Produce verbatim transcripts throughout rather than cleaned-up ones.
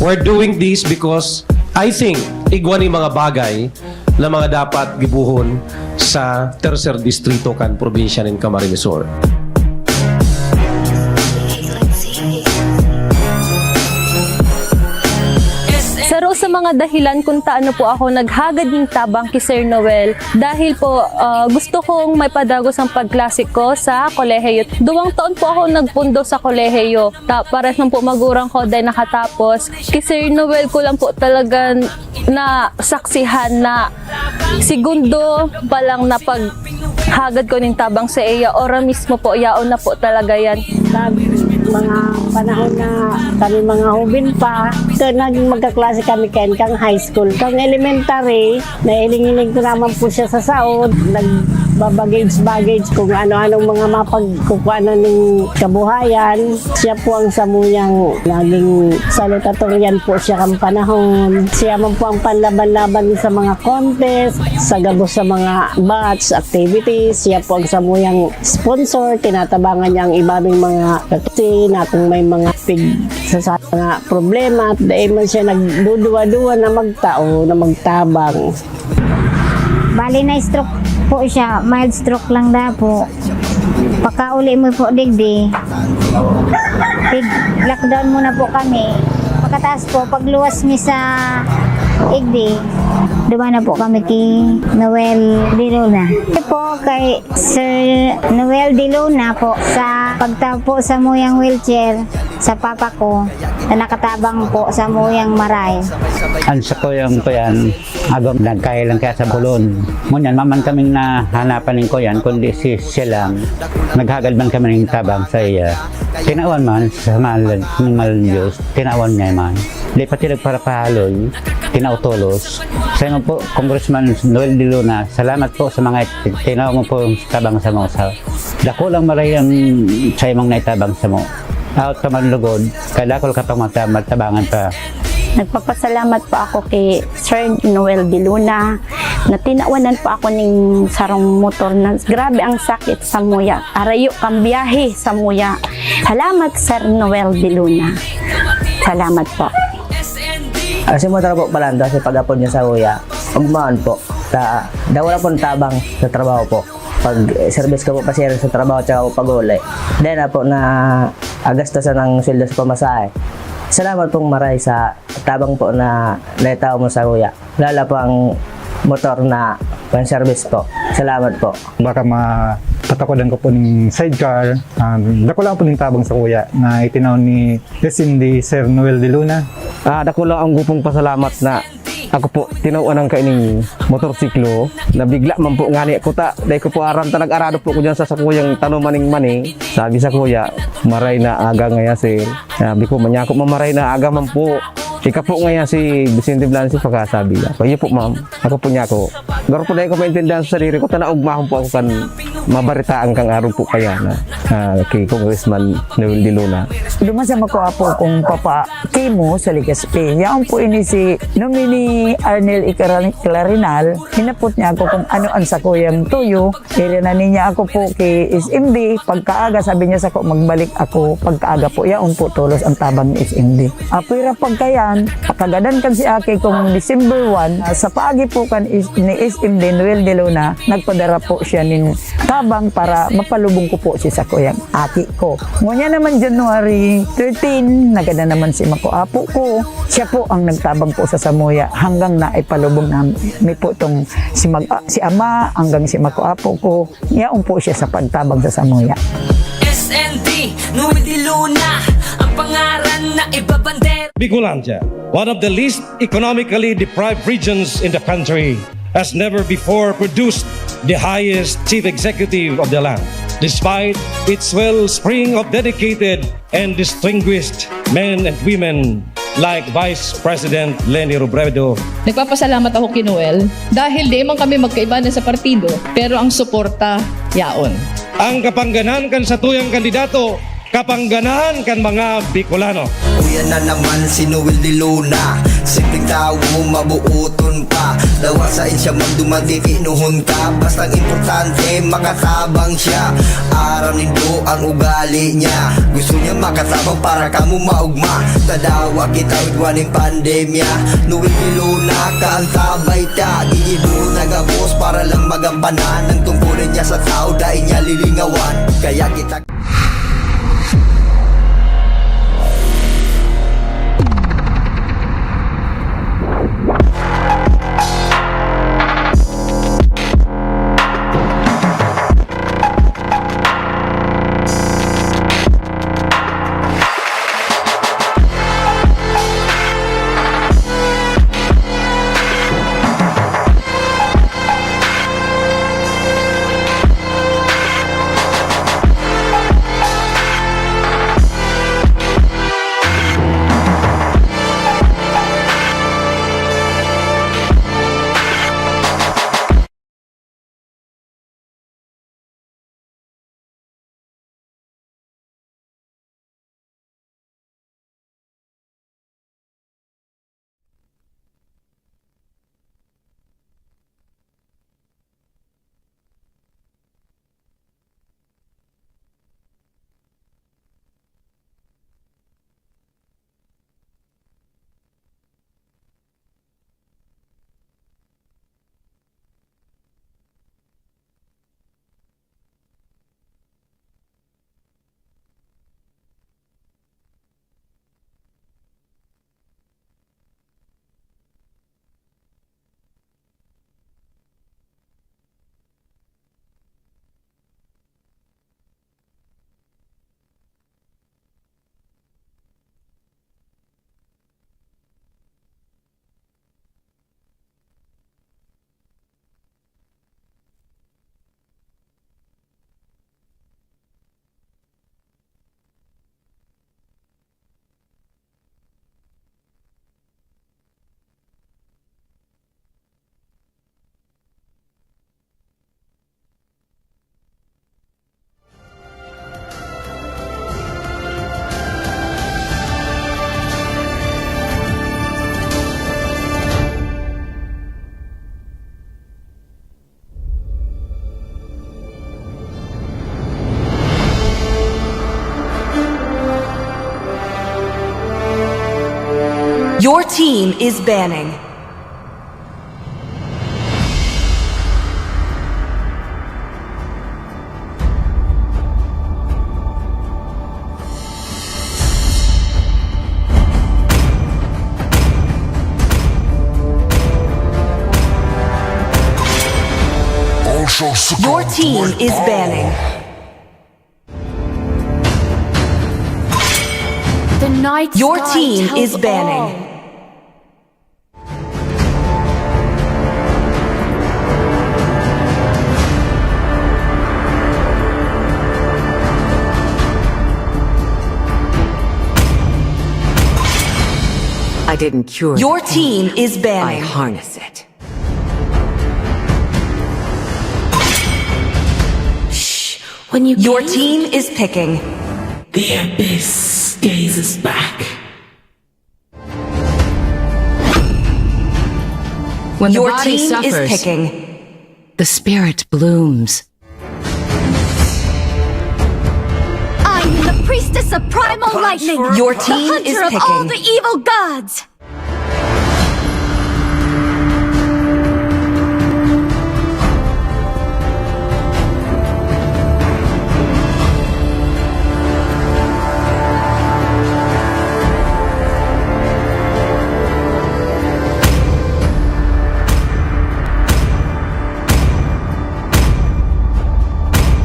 We're doing this because I think igwa ni mga bagay na mga dapat gibohon sa tercer distrito kan probinsya nin Camarines Sur. Saro sa mga dahilan kung taano po ako naghagad ning tabang ki Sir Noel, dahil po, ah, gusto kong maipadagos ang pagklase ko sa kolehiyo. Duwang taon po ako nagpundo sa kolehiyo. Ta, pares man po magurang ko, dai nakatapos. Ki Sir Noel ko lang po talaga nasaksihan na segundo pa lang na paghagad ko nin tabang sa iya, ora mismo po, yaon na po talaga yan. Pag mga panahon na kami mga hubin pa, ito, nag-, magkaklase kami kayan kang high school. Kang elementary, nailing-iling ko naman po siya sa saod. Nagbabagage-bagage kung ano-anong mga mapagkukuanan ng kabuhayan. Siya po ang samuyang naging salutatorian po siya kang panahon. Siya man po ang panlaban-laban sa mga contest, sa gabos sa mga batch activities. Siya po ang samuyang sponsor, tinatabangan niya ang iba ning mga kaklase na kung may mga pig sa, sa mga problema, dahil man siya nagduduwa-duwa na magtao, na magtabang. Bali na stroke po siya, mild stroke lang daw po. Pagkauli mo po digdi, tig lockdown muna po kami. Pagkatapos po, pagluwas mi sa igdi, duman na po kami kay Noel de Luna. Ito po kay Sir Noel de Luna po sa pagtapo sa muyang wheelchair sa papa ko na nakatabang po sa muyang maray. Ang sakuyang kuyan, agom nagkahilang kaya sa bulon. Ngunyan, maman kaming nahanapan ning kuyan, kundi si siya lang. Naghagad man kami ning tabang sa iya. Tinawan man sa mahal, ng mahal ng Diyos, tinawan niya man. Di pati nagparapahaloy, tinautolos. Sa imo po, Congressman Noel de Luna, salamat po sa mga tinaw mo po tabang sa mga sa dakulang maray ang sa imong naitabang sa mo. Out ka man lugod, kay dakul ka pang magta- magtabangan pa. Nagpapasalamat po ako kay Sir Noel de Luna na tinawanan po ako ning sarong motor na grabe ang sakit sa muya. Arayo kang biyahe sa muya. Salamat, Sir Noel de Luna. Salamat po. Kasi mo po, Palando, kasi pag-apod niya sa kuya, ugmaon po. Ta, daw wala pong tabang sa trabaho po. Pag eh, service ko po pa siya sa trabaho tsaka po pag-uli. Dahil na po na agastosan ang sweldo sa pamasahe. Salamat pong maray sa tabang po na naitaw mo sa kuya. Lala po ang motor na pang-service po. Salamat po. Baka mapatakodan ko po ning sidecar. Um, dako lang po ning tabang sa kuya na itinaw ni S M D Sir Noel de Luna. Ah, dako lang ang gupong pasalamat na ako po tinawan ang kaining motorsiklo na bigla man po ngani ako ta. Dahil ko po aram ta nag-arado po ko dyan sa sakuyang tanuman ning mani. Sabi sa kuya, maray na aga ngaya sir. Sabi ko, manyako mamaray na aga man po. Ika po ngaya si Vicente Blancy pagkasabi niya. Iyo po ma'am, ako po niya ako. Garo po dahil ko maintindihan sa sarili ko, tanaog mahon po ako kan mabaritaan kang araw po kaya na ah, kay Congressman Noel de Luna. Duman sa makuha po kong papa Kimo sa Legazpi. Yaon po ini si Nominee Arnel Icaran- Clarinal. Hinapot niya ako kung ano ang sakuyang tuyo. Irinan niya ako po kay S M D. Pagkaaga, sabi niya sa ko, magbalik ako. Pagkaaga po, yaon po tulos ang tabang ni S M D. Apira pagkayan, pakagadan kan si Aki kung December one, ah, sa paagi po kan is, ni S M D Noel de Luna, nagpadara po siya nin tabang para mapalubong ko po si sakuyang aki ko. Ngunyan naman January thirteen, nagada naman si mako apo ko. Siya po ang nagtabang po sa samuya hanggang naipalubong nami po tong si, mag, ah, si ama hanggang si mako apo ko. Yaon po siya sa pagtabang sa samuya. S N D, Noel de Luna, ang pangaran na ibabander. Bicolandia, one of the least economically deprived regions in the country, has never before produced the highest chief executive of the land, despite its wellspring of dedicated and distinguished men and women like Vice President Leni Robredo. Nagpapasalamat ako kay Noel dahil di man kami magkaibanan sa partido, pero ang suporta yaon. Ang kapangganan kan satuyang kandidato, kapangganan kan mga Bicolano. Uyan na naman si Noel de Luna. Simpleng tawo, mabuoton pa. Dawa saen siya magduman, titinohon ka. Bastang importante, makatabang siya. Aram nindo ang ugali niya. Gusto niya makatabang para kamo maugma. Tadawa kita igwa nin pandemya. Nuwi-, Luna ka, antabay ta. Gigibo na gabos para lang magampanan. Ang tungkulin niya sa tao, dai niya lilingawan. Kaya kita Your team is banning. Your team is banning. The night Your sky team tells is banning. All. I didn't cure Your the pain. Team is banning. I harness it. Shh. When you Your gaze team is picking. The abyss gazes back. When the Your body team suffers, is picking. The spirit blooms. I am the priestess of primal lightning, Your the team hunter is of all picking. The evil gods.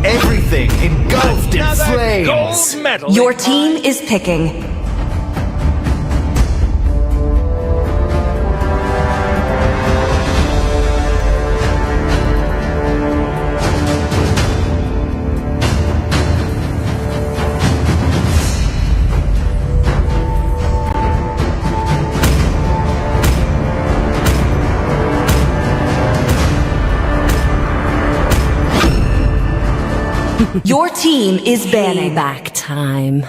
Everything engulfed in Another flames. Gold medal. Your team is picking. Your team is banning. Payback time.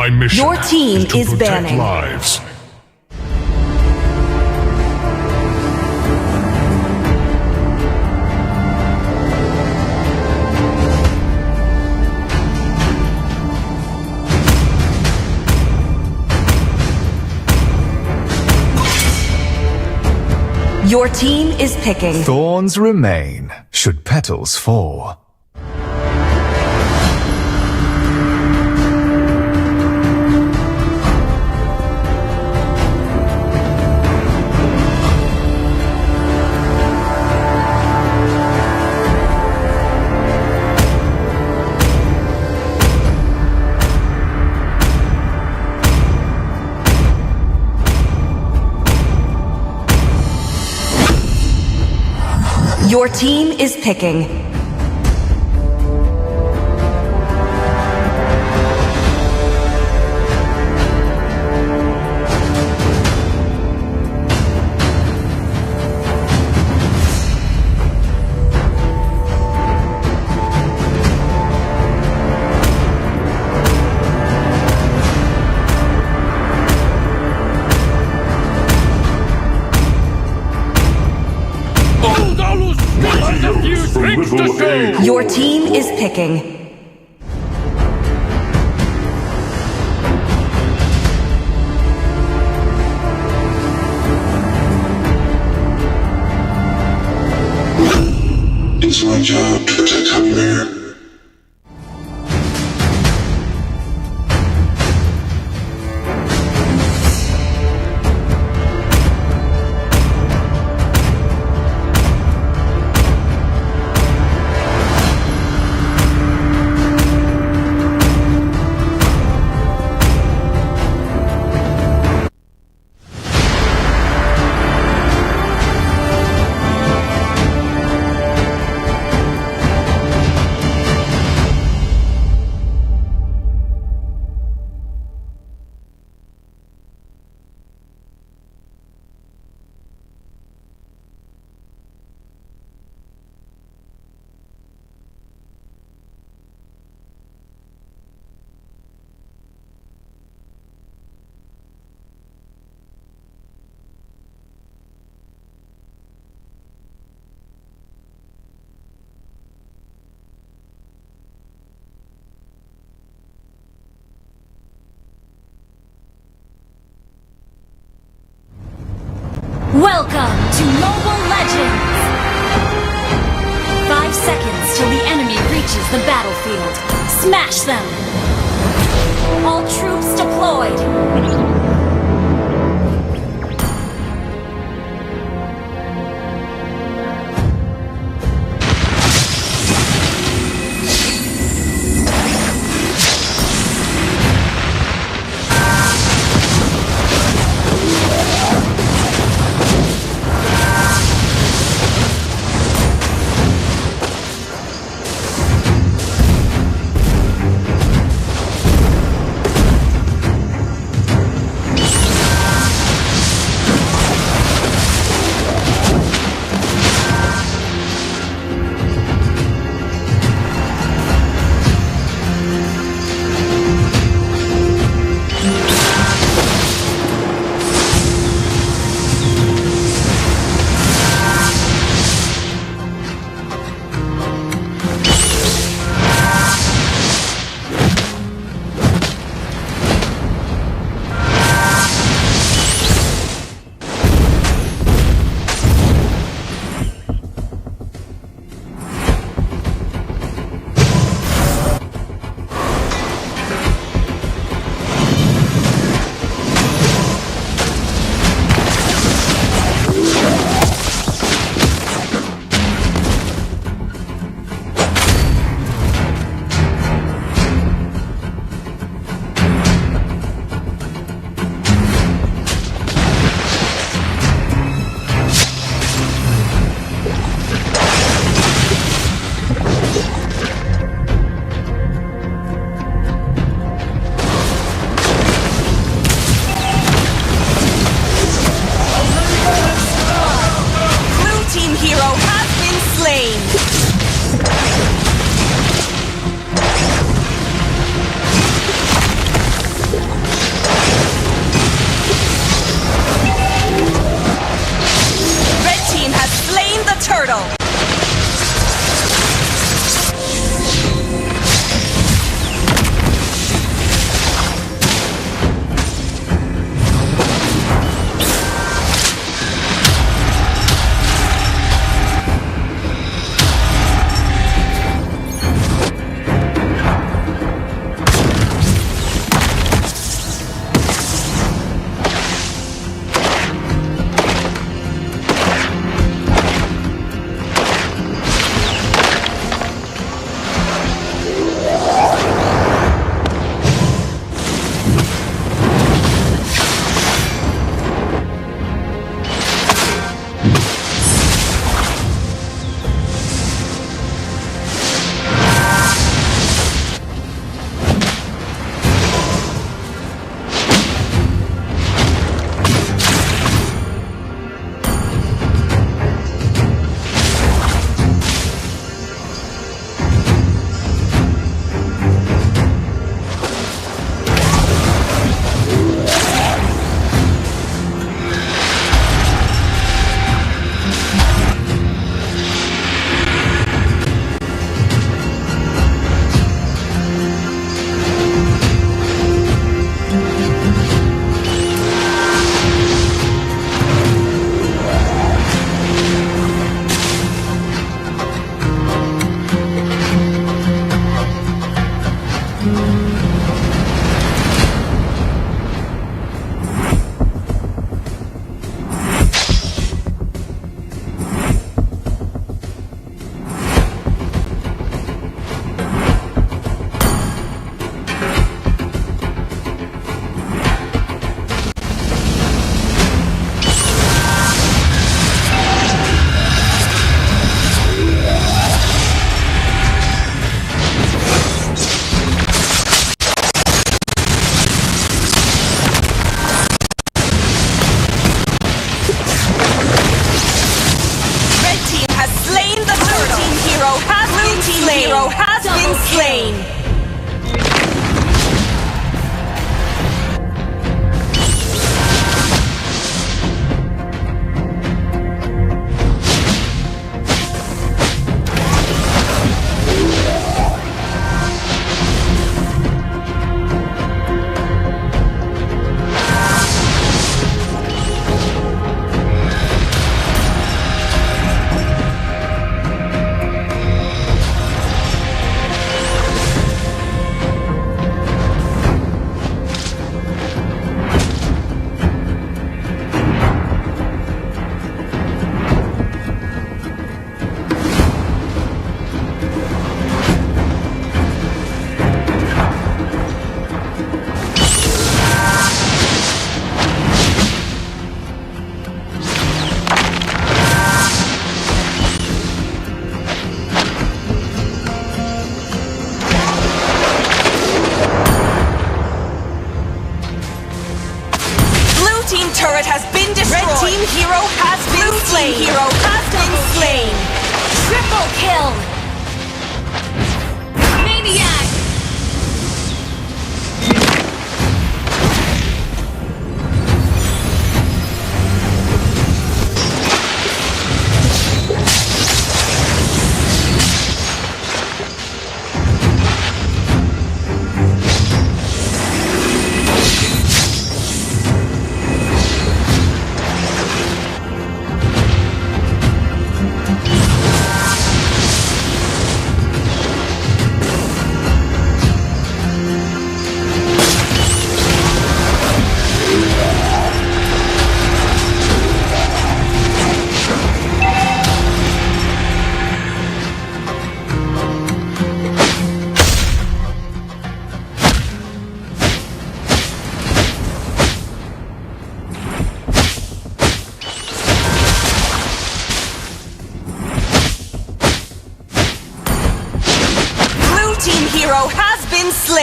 Your team is banning. Lives. Your team is picking. Thorns remain, should petals fall. Your team is picking. Your team is picking. It's my job to protect Javier. Welcome to Mobile Legends! Five seconds till the enemy reaches the battlefield. Smash them! All troops deployed!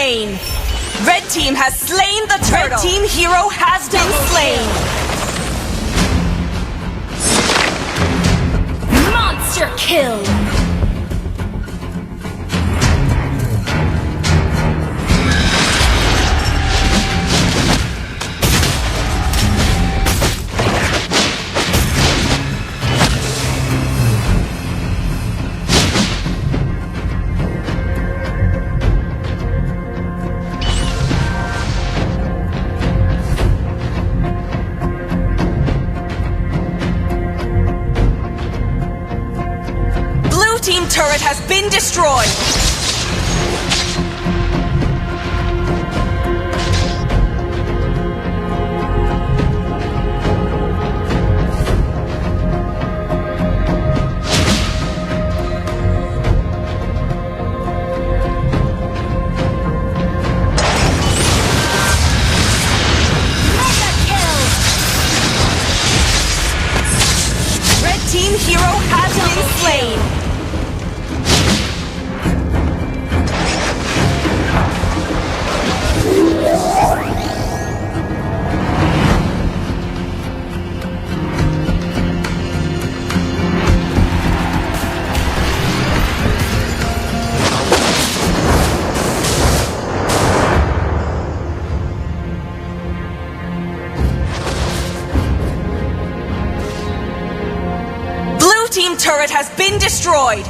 Red team has slain the turtle. Red team hero has been slain. Monster kill. Blue team turret has been destroyed. Mega kill! Red team hero has been slain. Blue team turret has been destroyed.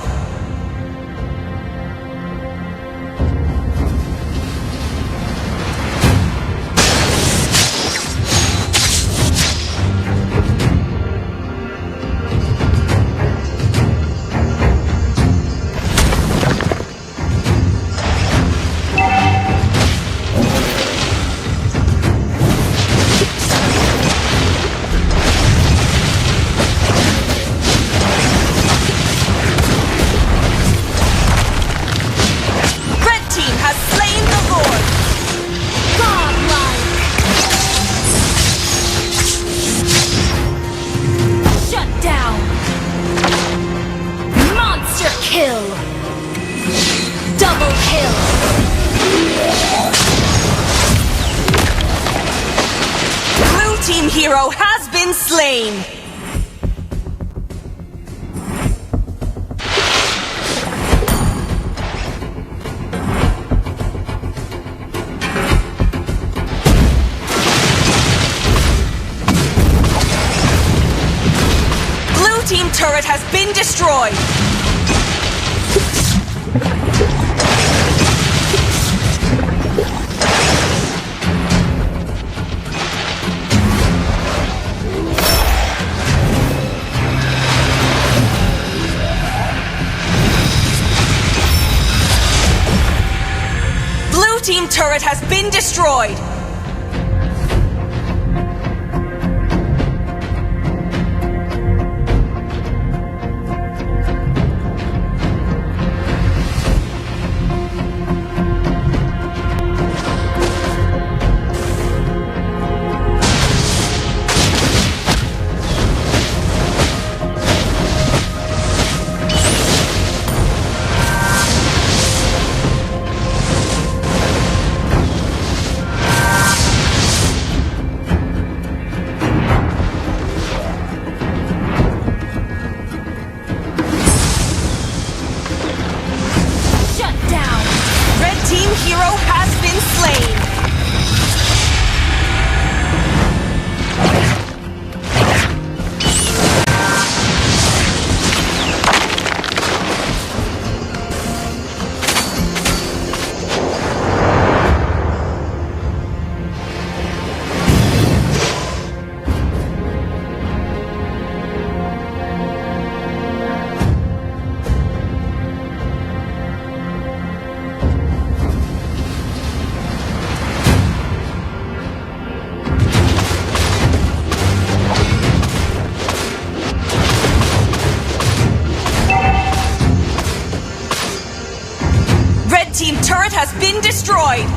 Red team has slain the Lord. Godlike. Shut down. Monster kill. Double kill. Blue team hero has been slain. Blue team turret has been destroyed. Blue team turret has been destroyed. Shut down! Red team hero has been slain. Red team turret has been destroyed.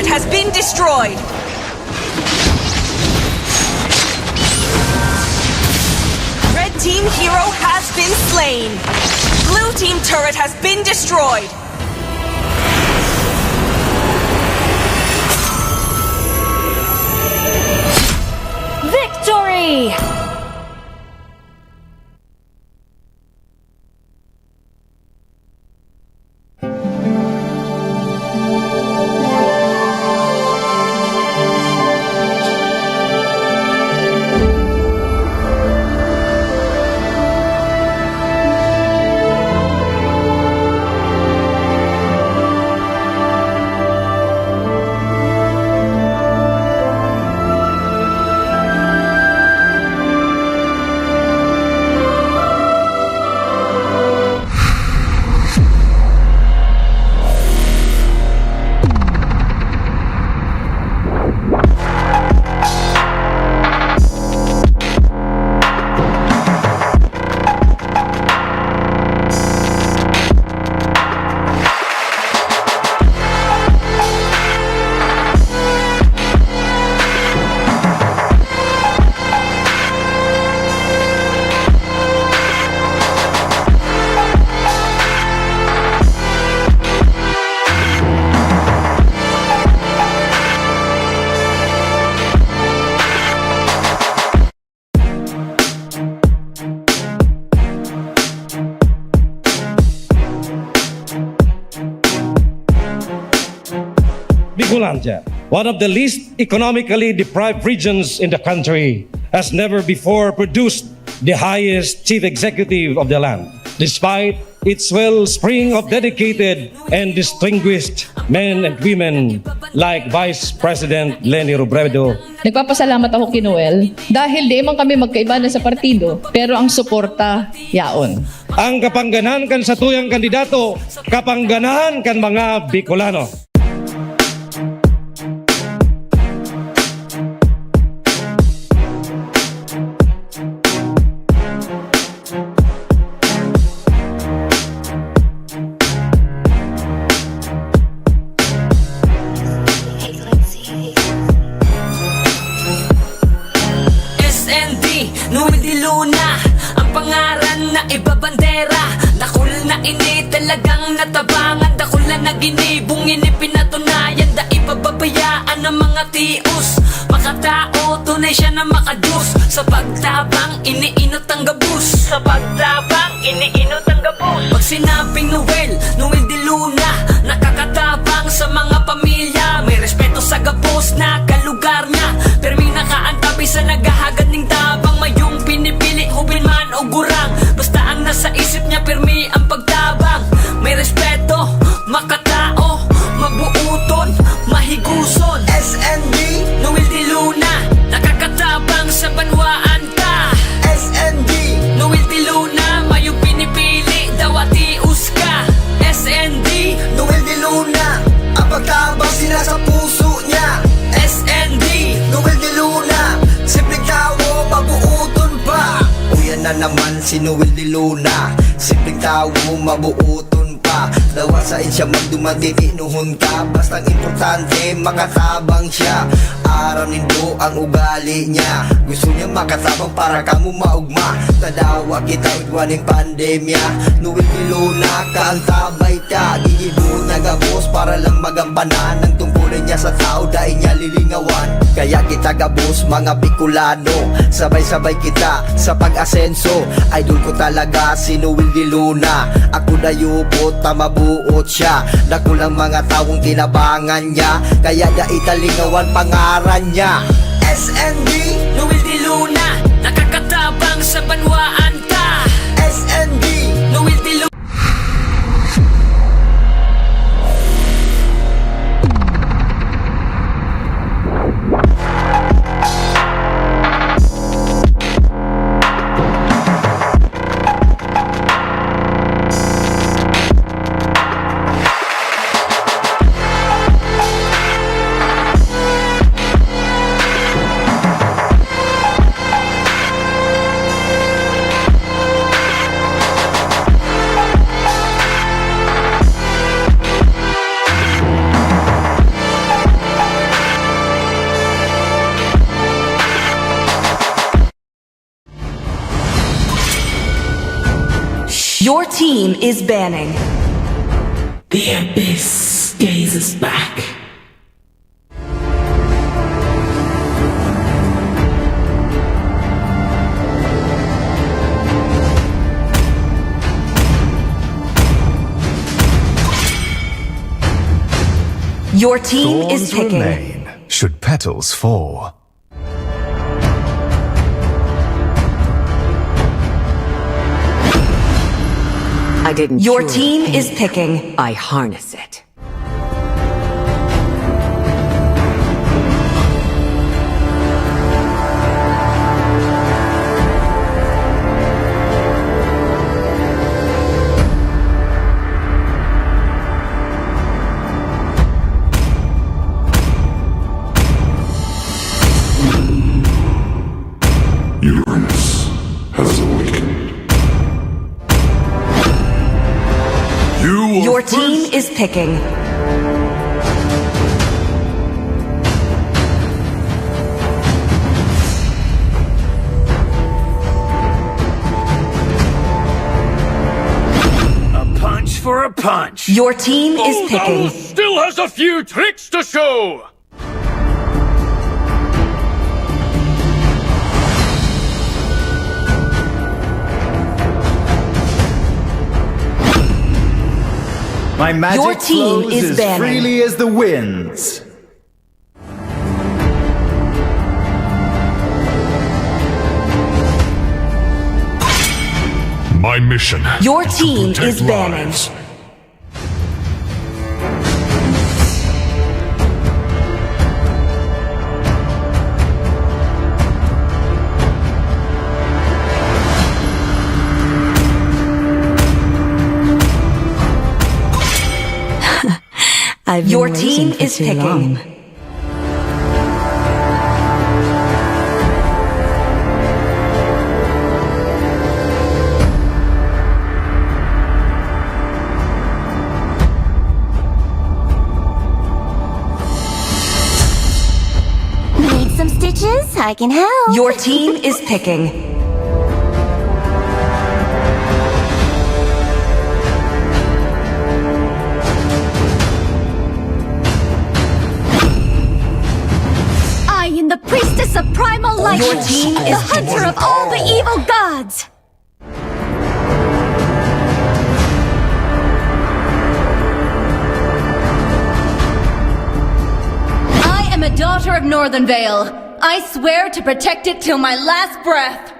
has been destroyed. Red team hero has been slain. Blue team turret has been destroyed. Victory! Bicolandia, one of the least economically deprived regions in the country, has never before produced the highest chief executive of the land, despite its wellspring of dedicated and distinguished men and women like Vice President Leni Robredo. Nagpapasalamat ako ki Noel dahil di man kami magkaiba na sa partido, pero ang suporta yaon. Ang kapangganahan kan satuyang kandidato, kapangganahan kan mga Bicolano. S N D, Noel de Luna, ang pangaran na ibabandera. Dakul na ini talagang natabangan, dakul na naginibong ini pinatunayan. Dai pababayaan ang mga tios, makatao, tunay siya na makadiyos. Sa pagtabang, iniinot ang gabos. Sa pagtabang, iniinot ang gabos. Pag sinabing Noel, Noel de Luna, nakakatabang sa mga pamilya. May respeto sa gabos na kalugar niya. Pirming nakaantabay sa naghahagad ning tabang. Mayong pinipili, hubin man o gurang. Basta ang nasa isip niya, pirmi ang pagtabang. May respeto, makatao, mabuuton, mahiguson. S N D, Noel de Luna, nakakatabang sa banwaan ta. S N D, Noel de Luna, mayong pinipili, dawa tios ka. S N D, Noel de Luna, ang pagtabang sila sa puso niya. S N D, Noel de Luna, simpleng tawo, mabuuton pa. Uyan na naman si Noel de Luna, simpleng tawo, mabuuton pa. Dawa sain siya magduman, titinohon ka. Bastang importante, makatabang siya. Aram nindo ang ugali niya. Gusto niya makatabang para kamo maugma. Tadawa kita igwa nin pandemya. Noel de Luna, kaantabay ta. Gigibohon na gabos para lang magampanan ang tungkulin niya sa tao, dai niya lilingawan. Kaya kita gabos, mga Bicolano, sabay-sabay kita sa pag-asenso. Idol ko talaga si Noel de Luna. Ako dayupot ta mabuot siya. Dakul ang mga tawong tinabangan niya, kaya dai ta lingawan pangaran niya. S N D, Noel de Luna, nakakatabang sa banwaan ta. S N D, Noel de Luna. Team is banning. The Abyss gazes back. Your team is Thorns picking. Remain should petals fall. I didn't Your cure team is pain. Picking. I harness it. Uranus has awakened. You are Your team first. Is picking. A punch for a punch. Your team is Bulldoze picking. Still has a few tricks to show. My magic Your team flows is as banning. Freely as the winds. My mission. Your is to team protect is banning. Lives. I've been Your waiting team for is too picking. Long. Need some stitches? I can help. Your team is picking. I am the priestess of primal light, Your team the is hunter of all the evil gods. I am a daughter of Northern Vale. I swear to protect it till my last breath.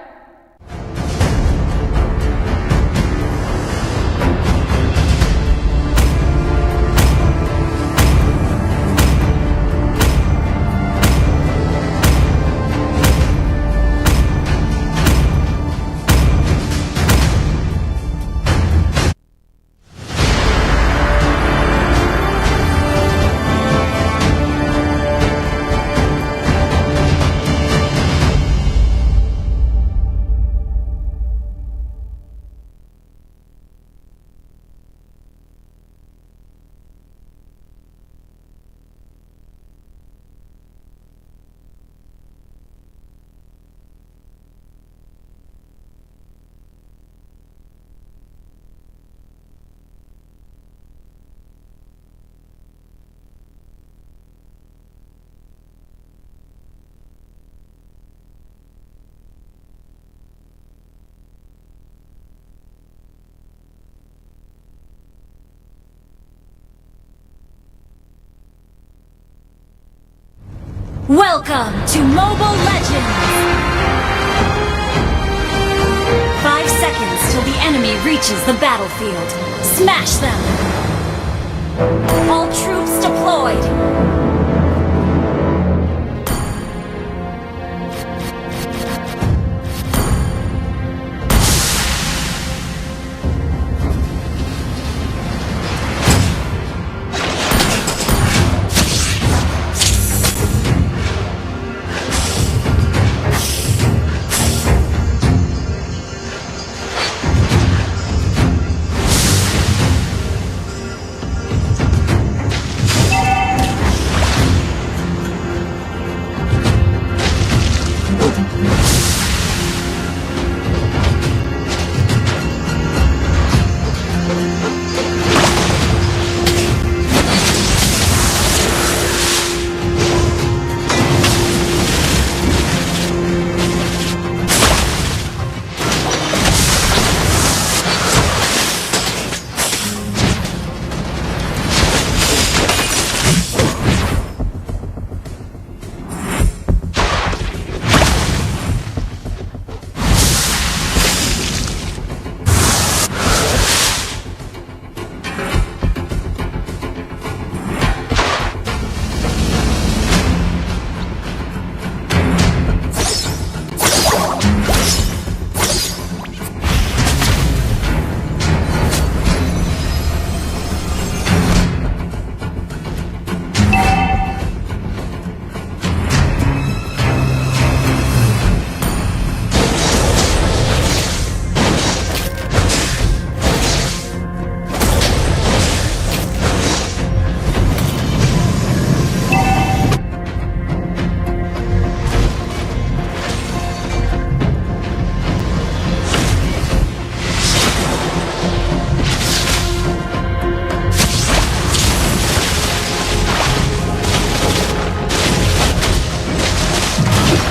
Welcome to Mobile Legends! Five seconds till the enemy reaches the battlefield. Smash them! All troops deployed!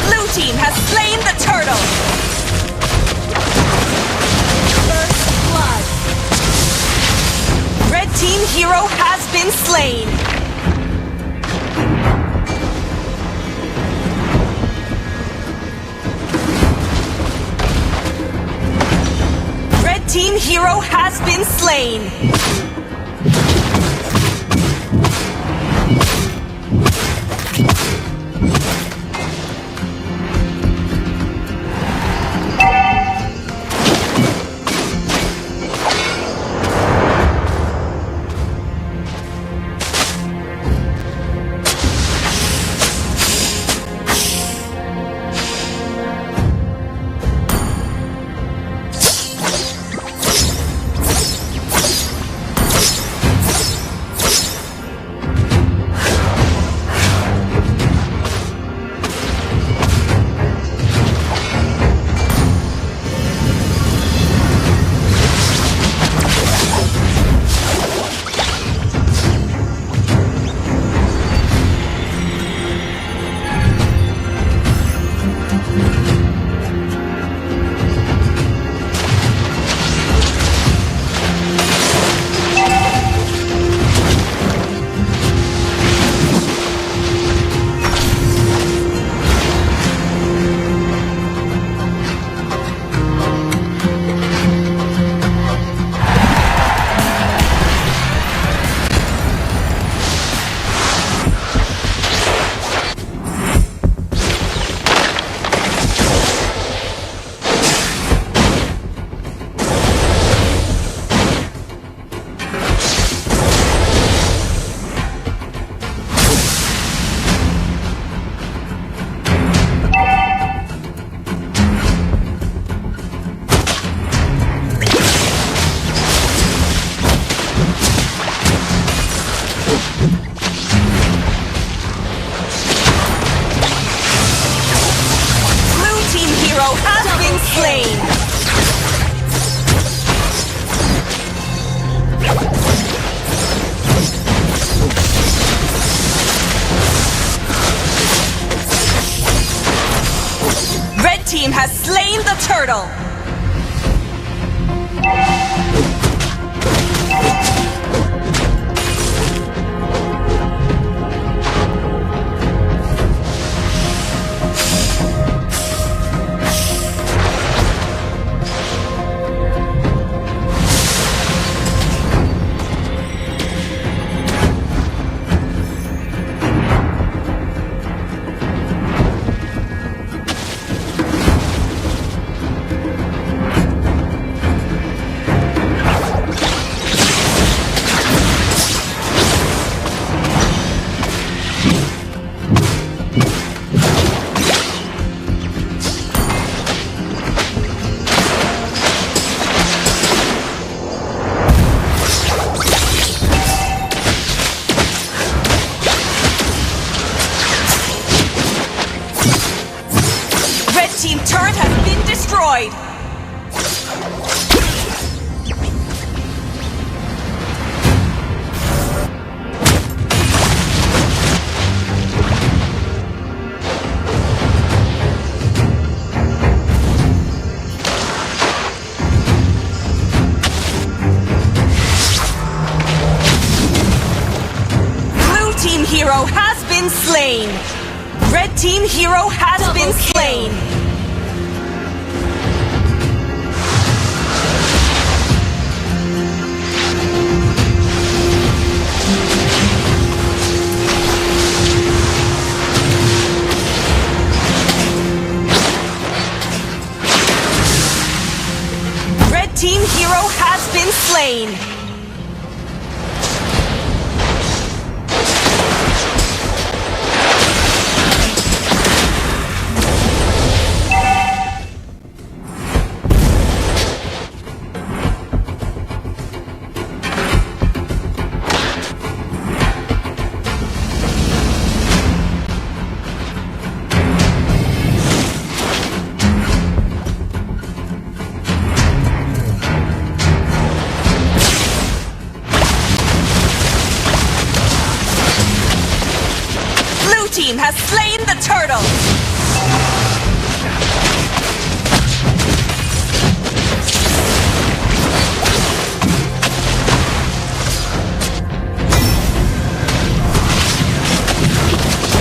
Blue team has slain the turtle. First blood. Red team hero has been slain. Red team hero has been slain. Blue team hero has been slain. Red team has slain the turtle. hero has been slain. Red team hero has been slain. Red team hero has been slain. Blue team has slain the turtle.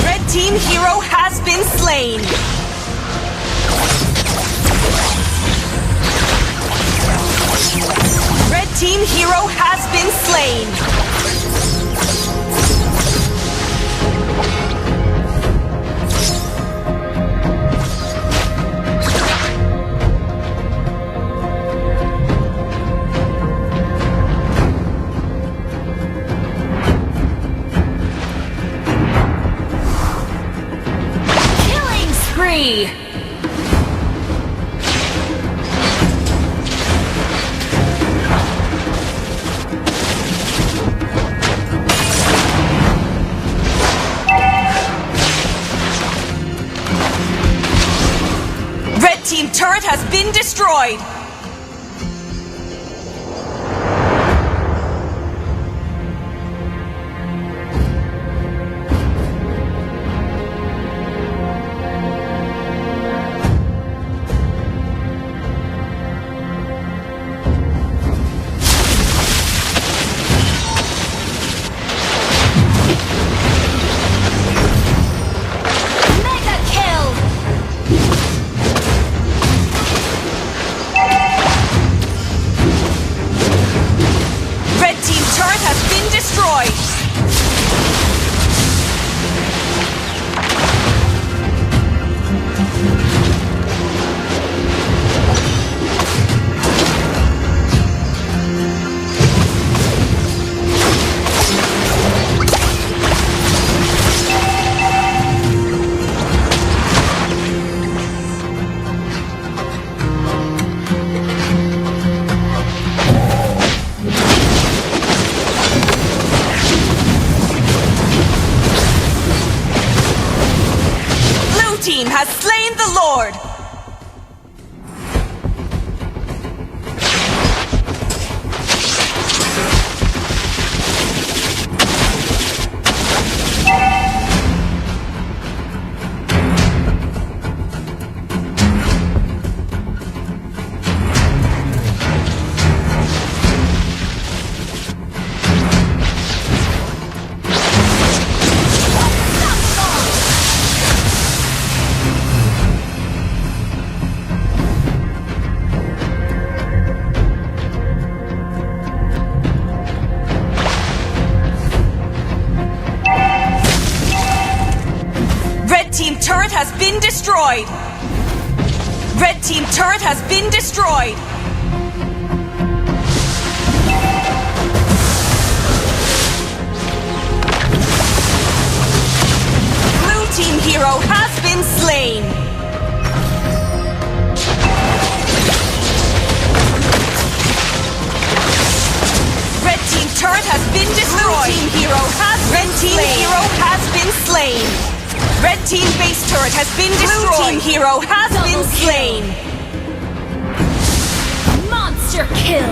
Red team hero has been slain. Red team hero has been slain. Killing spree! Red team turret has been destroyed. Mega kill! Red team turret has been destroyed. Blue team has slain the Lord. Red team turret has been destroyed. Red team turret has been destroyed. Blue team hero has been slain. Red team turret has been destroyed. Blue team hero has been slain. Red team hero has been slain. Red team base turret has been destroyed. Blue team hero has been slain. Monster kill!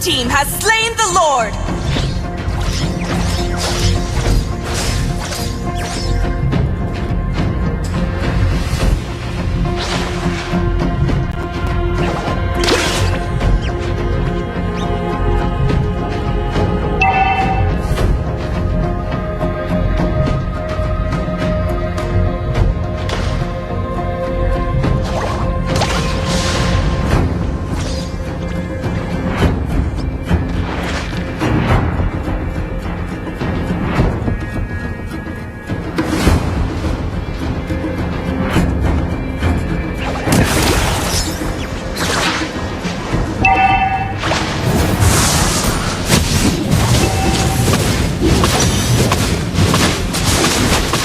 Team has slain the Lord.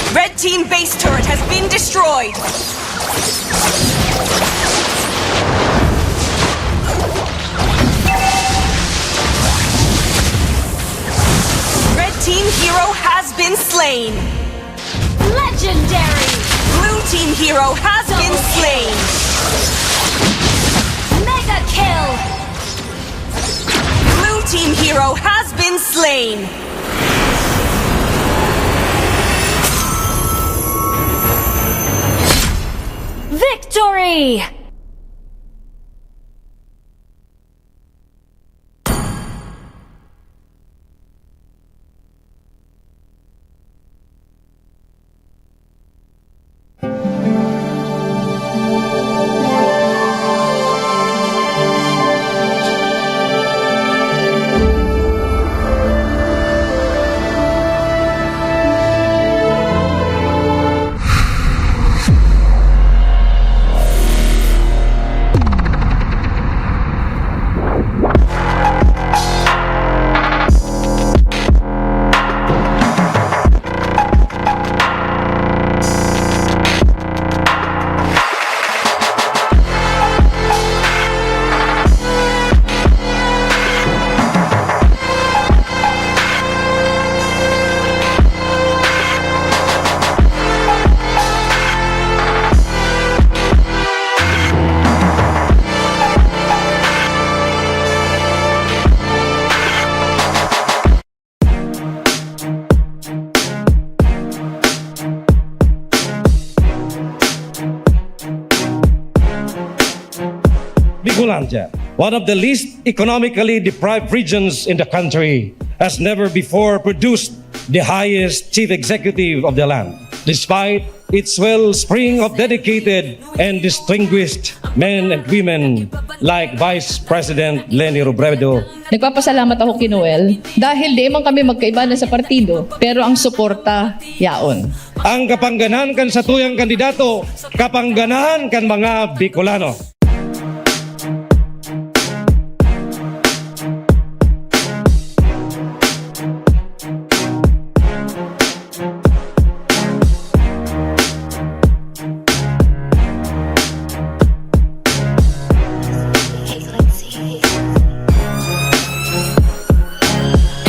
Red team base turret has been destroyed. Red team hero has been slain. Legendary! Blue team hero has been slain. Mega kill! Blue team hero has been slain. Victory! Bicolandia, one of the least economically deprived regions in the country, has never before produced the highest chief executive of the land, despite its wellspring of dedicated and distinguished men and women like Vice President Leni Robredo. Nagpapasalamat ako ki Noel dahil di man kami magkaiba na sa partido, pero ang suporta yaon. Ang kapangganahan kan satuyang kandidato, kapangganahan kan mga Bicolano.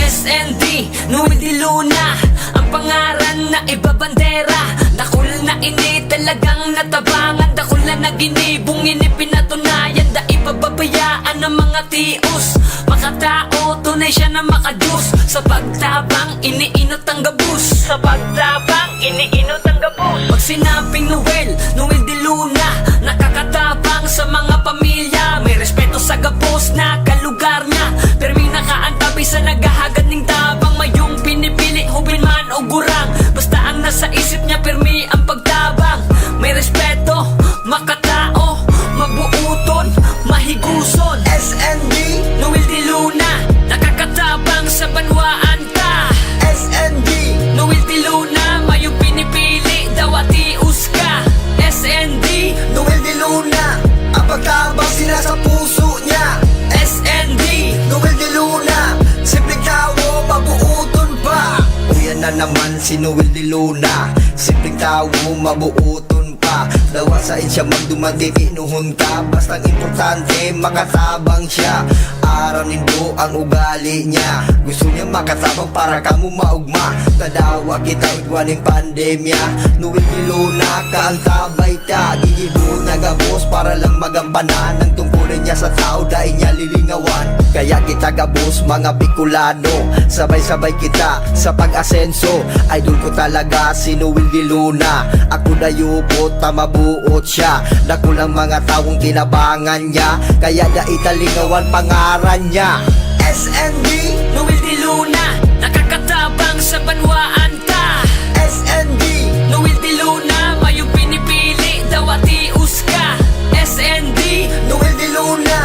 S N D, Noel de Luna, ang pangaran na ibabandera. Dakul na ini talagang natabangan, dakul na ginibong ini pinatunayan. Dai pababayaan ang mga tios, makatao, tunay siya na makadiyos. Sa pagtabang, iniinot ang gabos. Sa pagtabang, iniinot ang gabos. Pag sinabing Noel, Noel de Luna, nakakatabang sa mga pamilya. May respeto sa gabos na kalugar niya. Pirmi nakaantabay sa naghahagad ning tabang. Mayong pinipili, hubin man o gurang. Basta ang nasa isip niya, pirmi ang pagtabang. May respeto, makatao, mabuuton, mahiguson. S N D, Noel de Luna, nakakatabang sa banwaan ta. S N D, Noel de Luna, mayong pinipili, dawa tios ka. S N D, Noel de Luna, ang pagtabang sinasapuso niya. S N D, Noel de Luna, simpleng tawo, mabuuton pa. Uyan na naman si Noel de Luna, simpleng tawo, mabuuton pa. Dawa sain siya magduman, titinuhon ka. Bastang importante, makatabang siya. Aram nindo ang ugali niya. Gusto niya makatabang para kamo maugma. Tadawa kita igwa ning pandemya. Noel de Luna, kaantabay ta. Gigibo na gabos para lang magampanan ang tungkulin niya sa tao, dai niya lilingawan. Kaya kita gabos, mga Bicolano, sabay-sabay kita sa pag-asenso. Idol ko talaga si Noel de Luna. Ako dayupot ta mabuot siya. Dakulang mga tawong tinabangan niya, kaya dai ta lingawan pangaran niya. S N D, Noel de Luna, nakakatabang sa banwaan ta. S N D, Noel de Luna, mayong pinipili, dawa tios ka. S N D, Noel de Luna,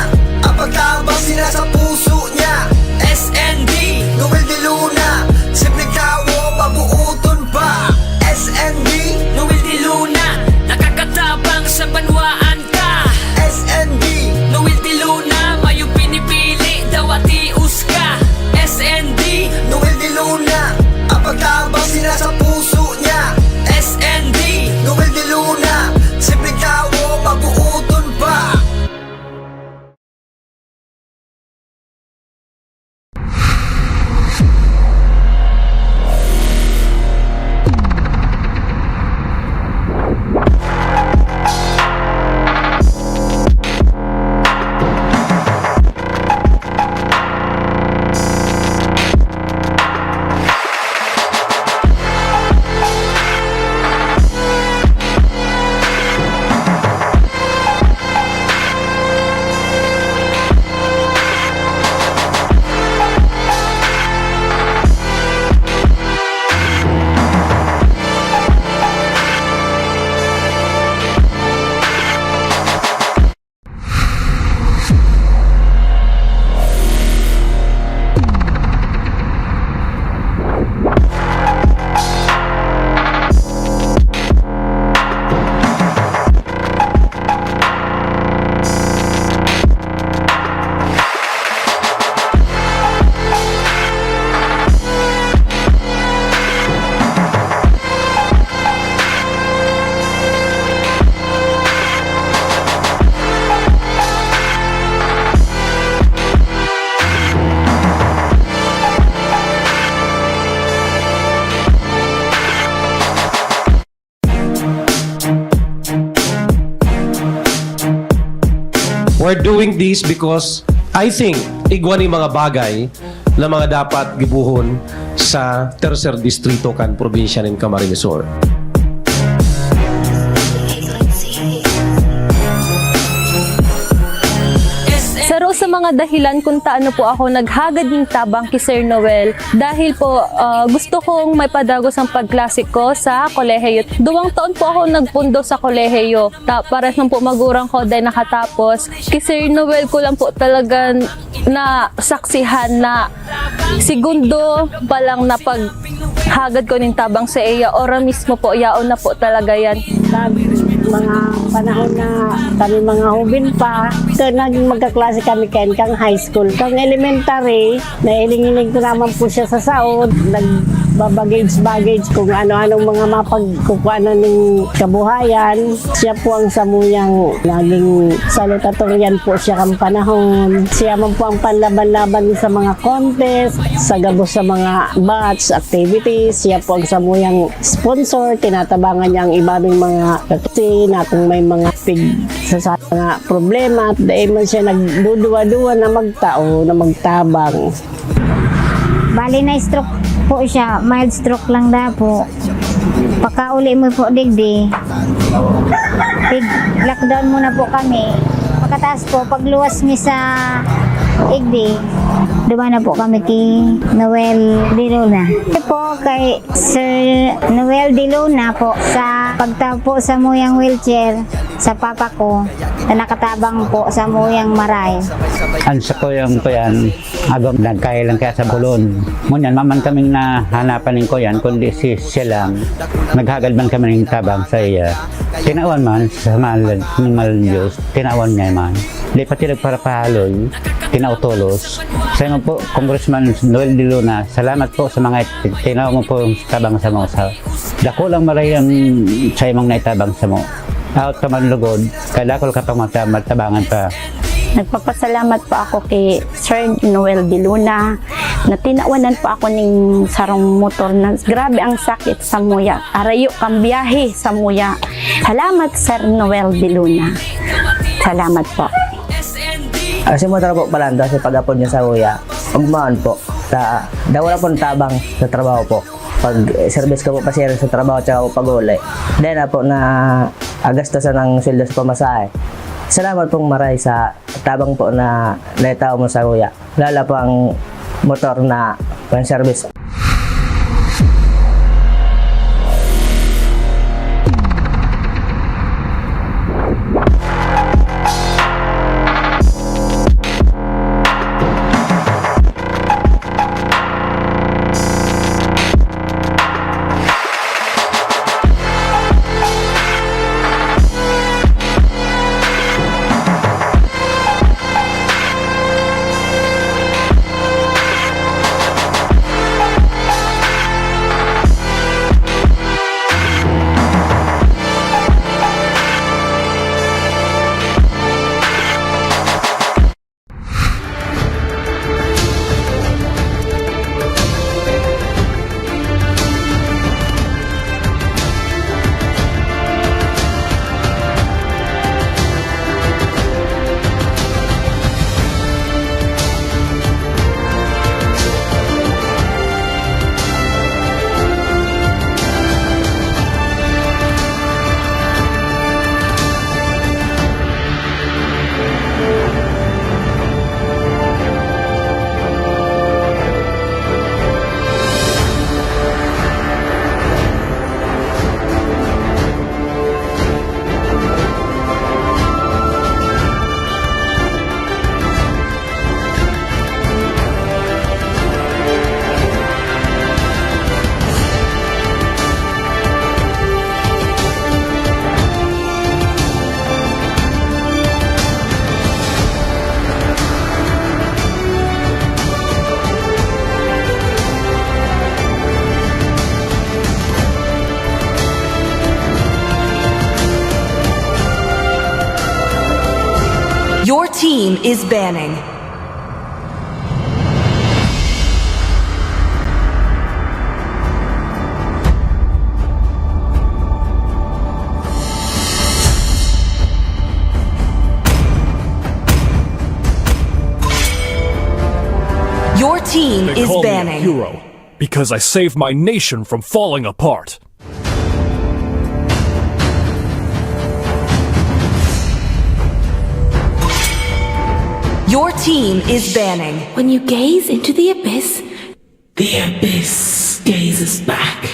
ang pagtabang sila sa puso niya. S N D, Noel de Luna, simpleng tawo, mabuoton pa. S N D, Noel de Luna, nakakatabang sa banwaan ta. S N D, Noel de Luna, mayong pinipili, dawa tios ka. S N D, Noel de Luna, ang pagtabang sila sa puso niya. S N D, Noel de Luna, simpleng tawo, mabuoton pa. We're doing this because I think igwa ni mga bagay na mga dapat gibohon sa tercer distrito kan probinsya nin Camarines Sur. Saro sa mga dahilan kung taano po ako naghagad nin tabang ki Sir Noel, dahil po, ah, gusto kong maipadagos ang pagklase ko sa kolehiyo. Duwang taon po ako nagpundo sa kolehiyo. Ta, pares man po magurang ko, dai nakatapos. Ki Sir Noel ko lang po talaga nasaksihan na segundo pa lang na paghagad ko nin tabang sa iya, ora mismo po, yaon na po talaga yan. Pag mga panahon na kami mga hubin pa, ka-, naging magkaklase kami kayan kang high school. Kang elementary, nailing-iling ko naman po siya sa saod. Nagbabagage-bagage kung ano-anong mga mapagkukuanan ning kabuhayan. Siya po ang samuyang naging salutatorian po siya kan panahon. Siya man po ang panlaban-laban sa mga contest, sa gabos sa mga batch activities. Siya po ang samuyang sponsor, tinatabangan niya ang iba ning mga kaklase na kung may mga pig-, sa, sa mga problema, dai man siya nagduduwa-duwa na magtao, na magtabang. Bali, na-stroke po siya. Mild stroke lang daw po. Pagkauli mo po digdi, pig-lockdown muna po kami. Pagkatapos po, pagluwas mi sa igdi, duman na po kami ki Noel de Luna. Ito po kay Sir Noel de Luna po sa pagtapo sa muyang wheelchair sa papa ko na nakatabang po sa muyang maray. Ang sa kuyang kuyan, agom nagkahilang kaya sa bulon. Ngunyan, maman kaming nahanapan ning kuyan, kundi si siya lang. Naghagad man kami ning tabang sa iya. Tinawan man sa mahal, ning mahal Diyos, tinawan niya man. Di pati nagparapahaloy, tinao tolos. Sa imo po, Congressman Noel de Luna, salamat po sa mga tinaw mo po tabang sa mga sa dakulang maray ang sa imong naitabang sa mo. Out ka man lugod, kay dakul ka pang mata-, matabangan pa. Nagpapasalamat po ako kay Sir Noel Biluna na tinawanan po ako ning sarong motor na grabe ang sakit sa muya. Arayo kang biyahe sa muya. Salamat, Sir Noel Biluna. Salamat po. Kasi motor po pala, kasi pag-apod niya sa kuya, ugmaon po. Ta, daw wala pong tabang sa trabaho po. Pag, eh, service ko po, pasero sa trabaho, tsaka po pag-uli. Dahil na po na agastusan ang sweldo sa pamasahe. Salamat pong maray sa tabang po na naitao mo sa kuya. Lalo po ang motor na pang-service. Your team is banning. Your team They is call me a banning. Hero because I saved my nation from falling apart. Your team is banning. When you gaze into the abyss, the abyss gazes back.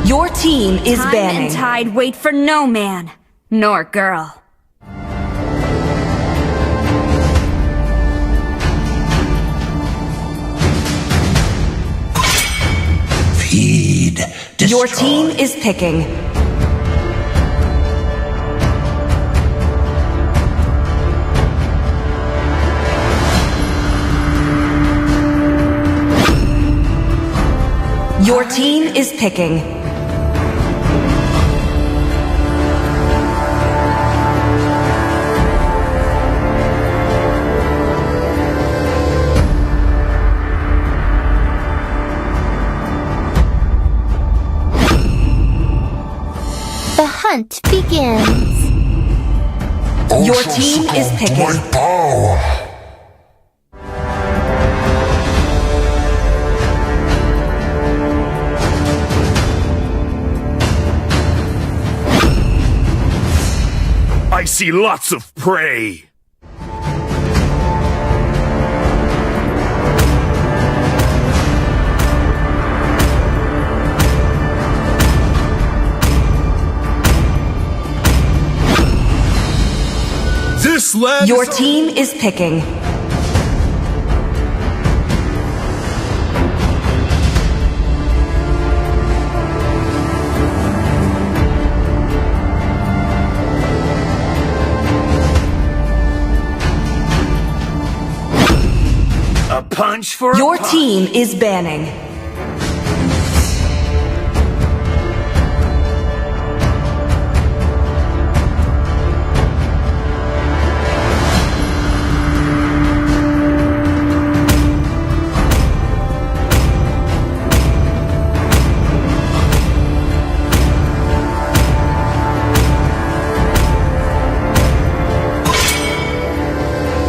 Your team is Time banning. And tide wait for no man nor girl. Feed. Your team is picking. Your team is picking. The hunt begins. Your team is picking. I see lots of prey. This land Your is team is picking. Punch for a Your punch. Team is banning.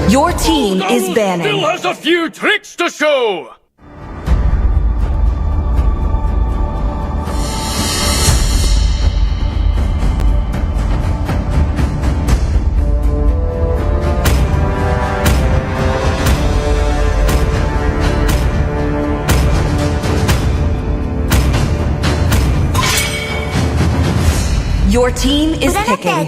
Your team is banning. Still has a few tricks to show. Your team is picking.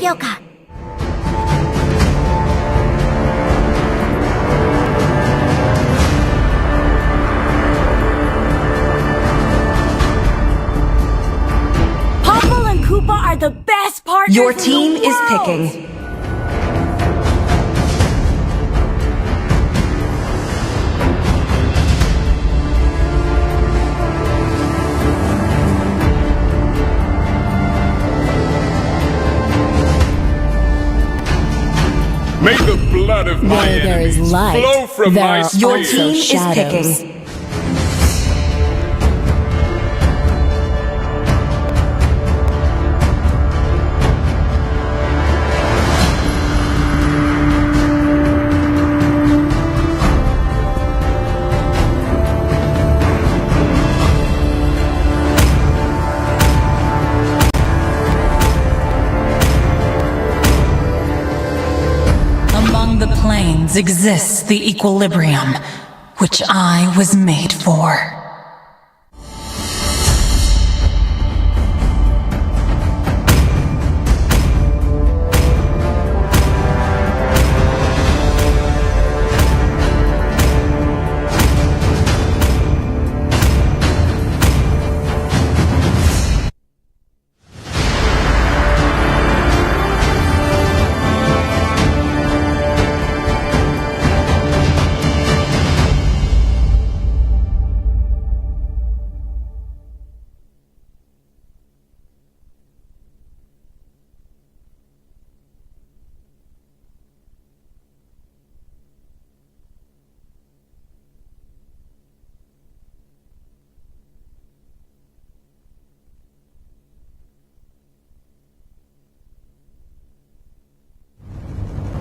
Popol and Koopa are the best partners. Your team is picking. May the blood of my enemies flow from my scars. Your team is picking. Among the planes exists the equilibrium, which I was made for.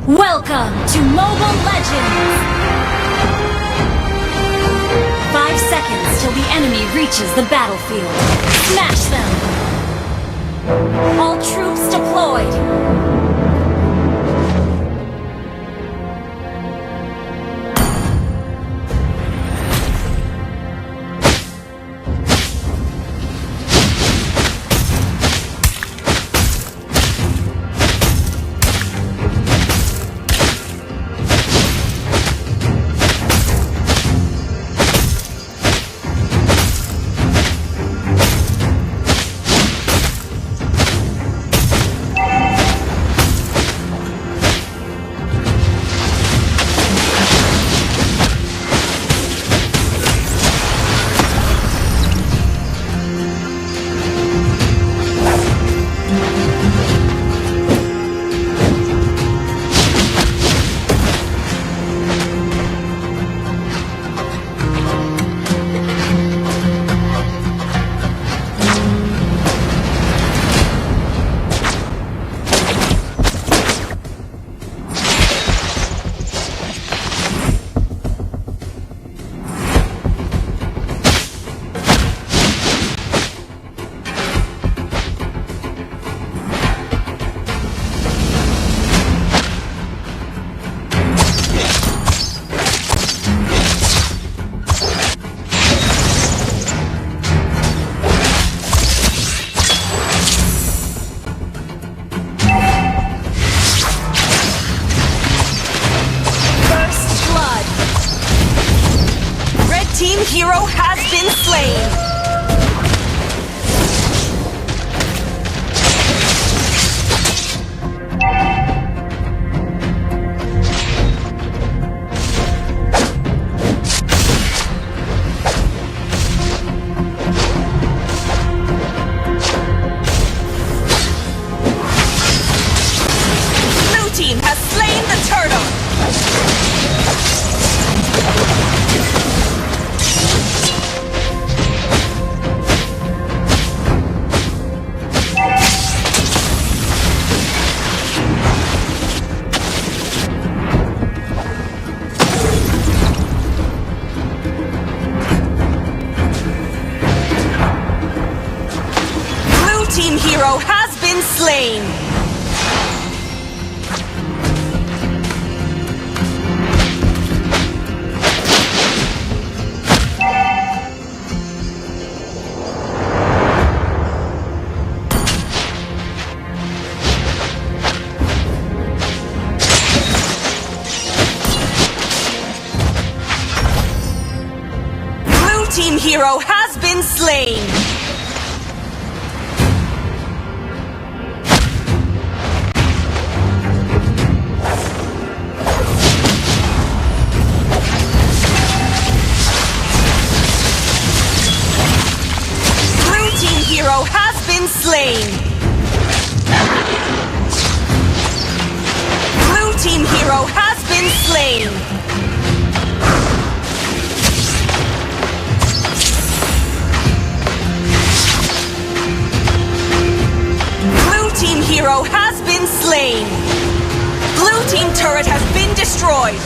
Welcome to Mobile Legends! Five seconds till the enemy reaches the battlefield. Smash them! All troops deployed! First blood. Red team hero has been slain. slain. Blue team hero has been slain. Blue team hero has been slain. Blue team hero has been slain. Blue team hero has been slain. Blue team turret has been destroyed.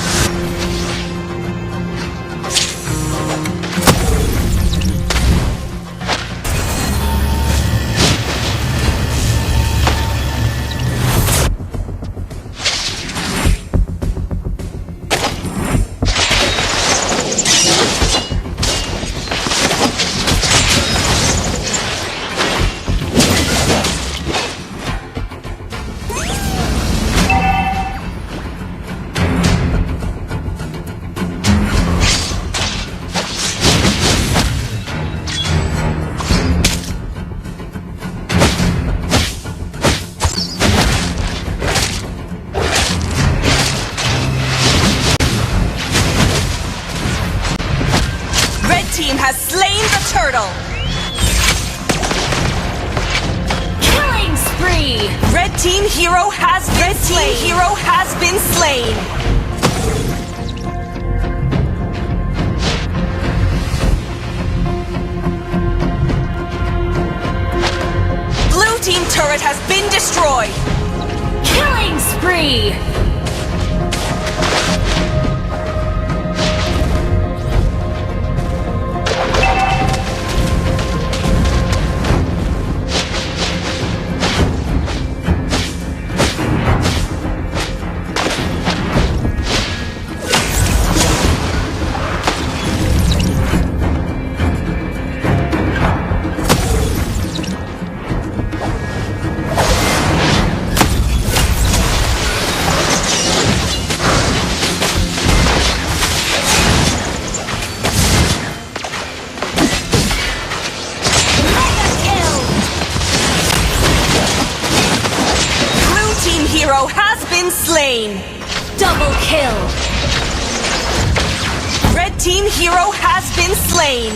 Red team has slain the turtle. Killing spree. Red team hero has been Red team slain. Hero has been slain. Blue team turret has been destroyed. Killing spree. Mega kill! Blue team hero has been slain. Double kill! Red team hero has been slain.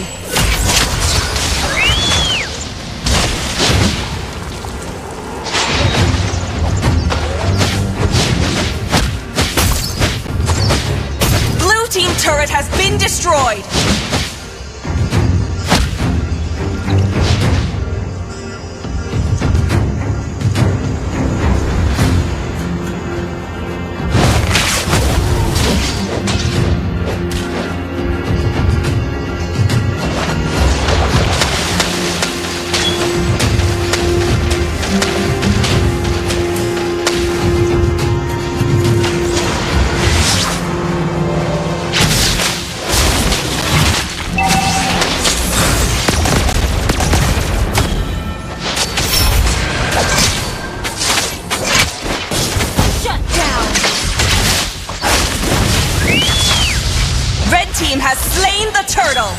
Blue team turret has been destroyed. Shut down! Red team has slain the turtle!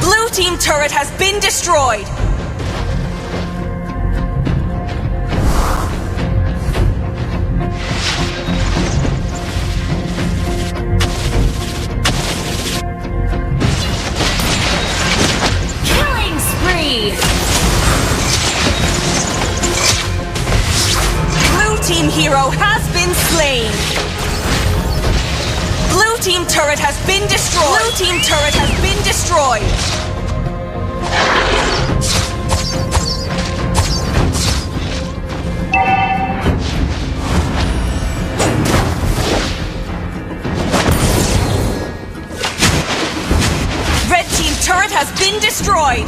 Blue team turret has been destroyed. Killing spree! Blue Team hero has been slain. Blue team turret has been destroyed. Blue team turret has been destroyed. Red team turret has been destroyed.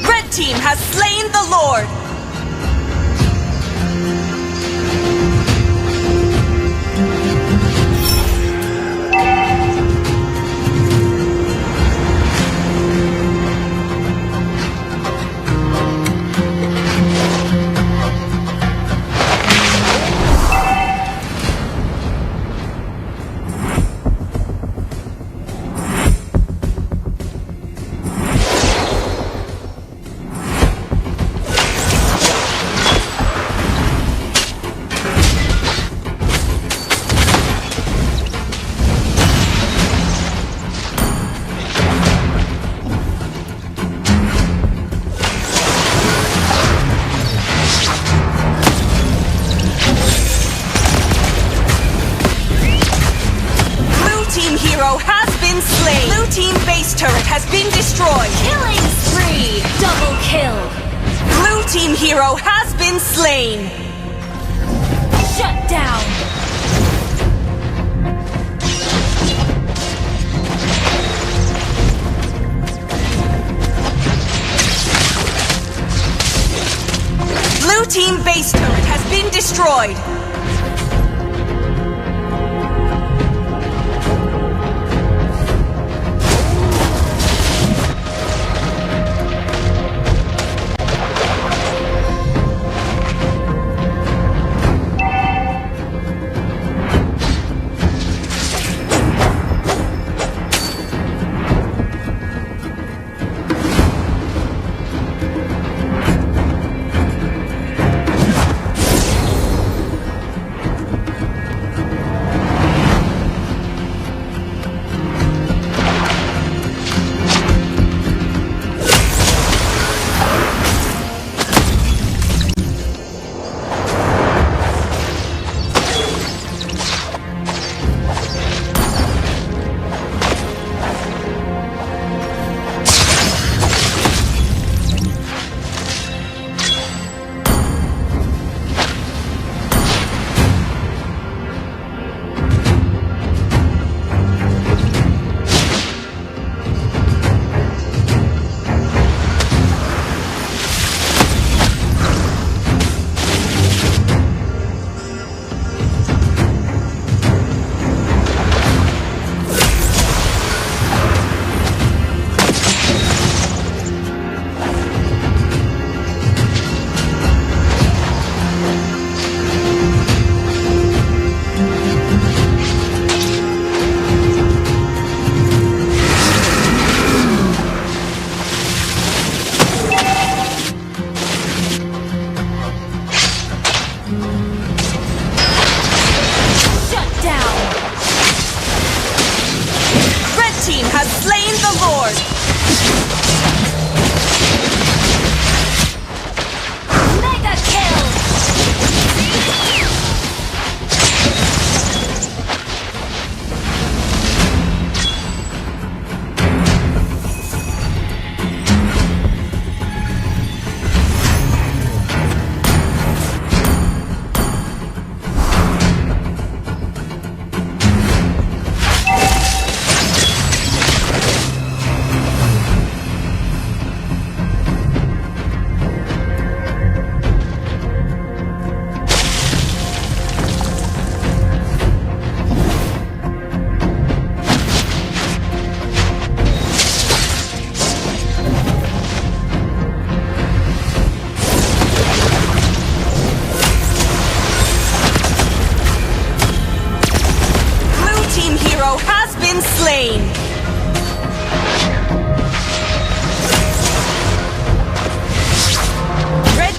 Red team has slain the Lord. Blue team hero has been slain. Blue team base turret has been destroyed. Killing spree! Double kill! Blue team hero has been slain. Shut down! Blue team base turret has been destroyed.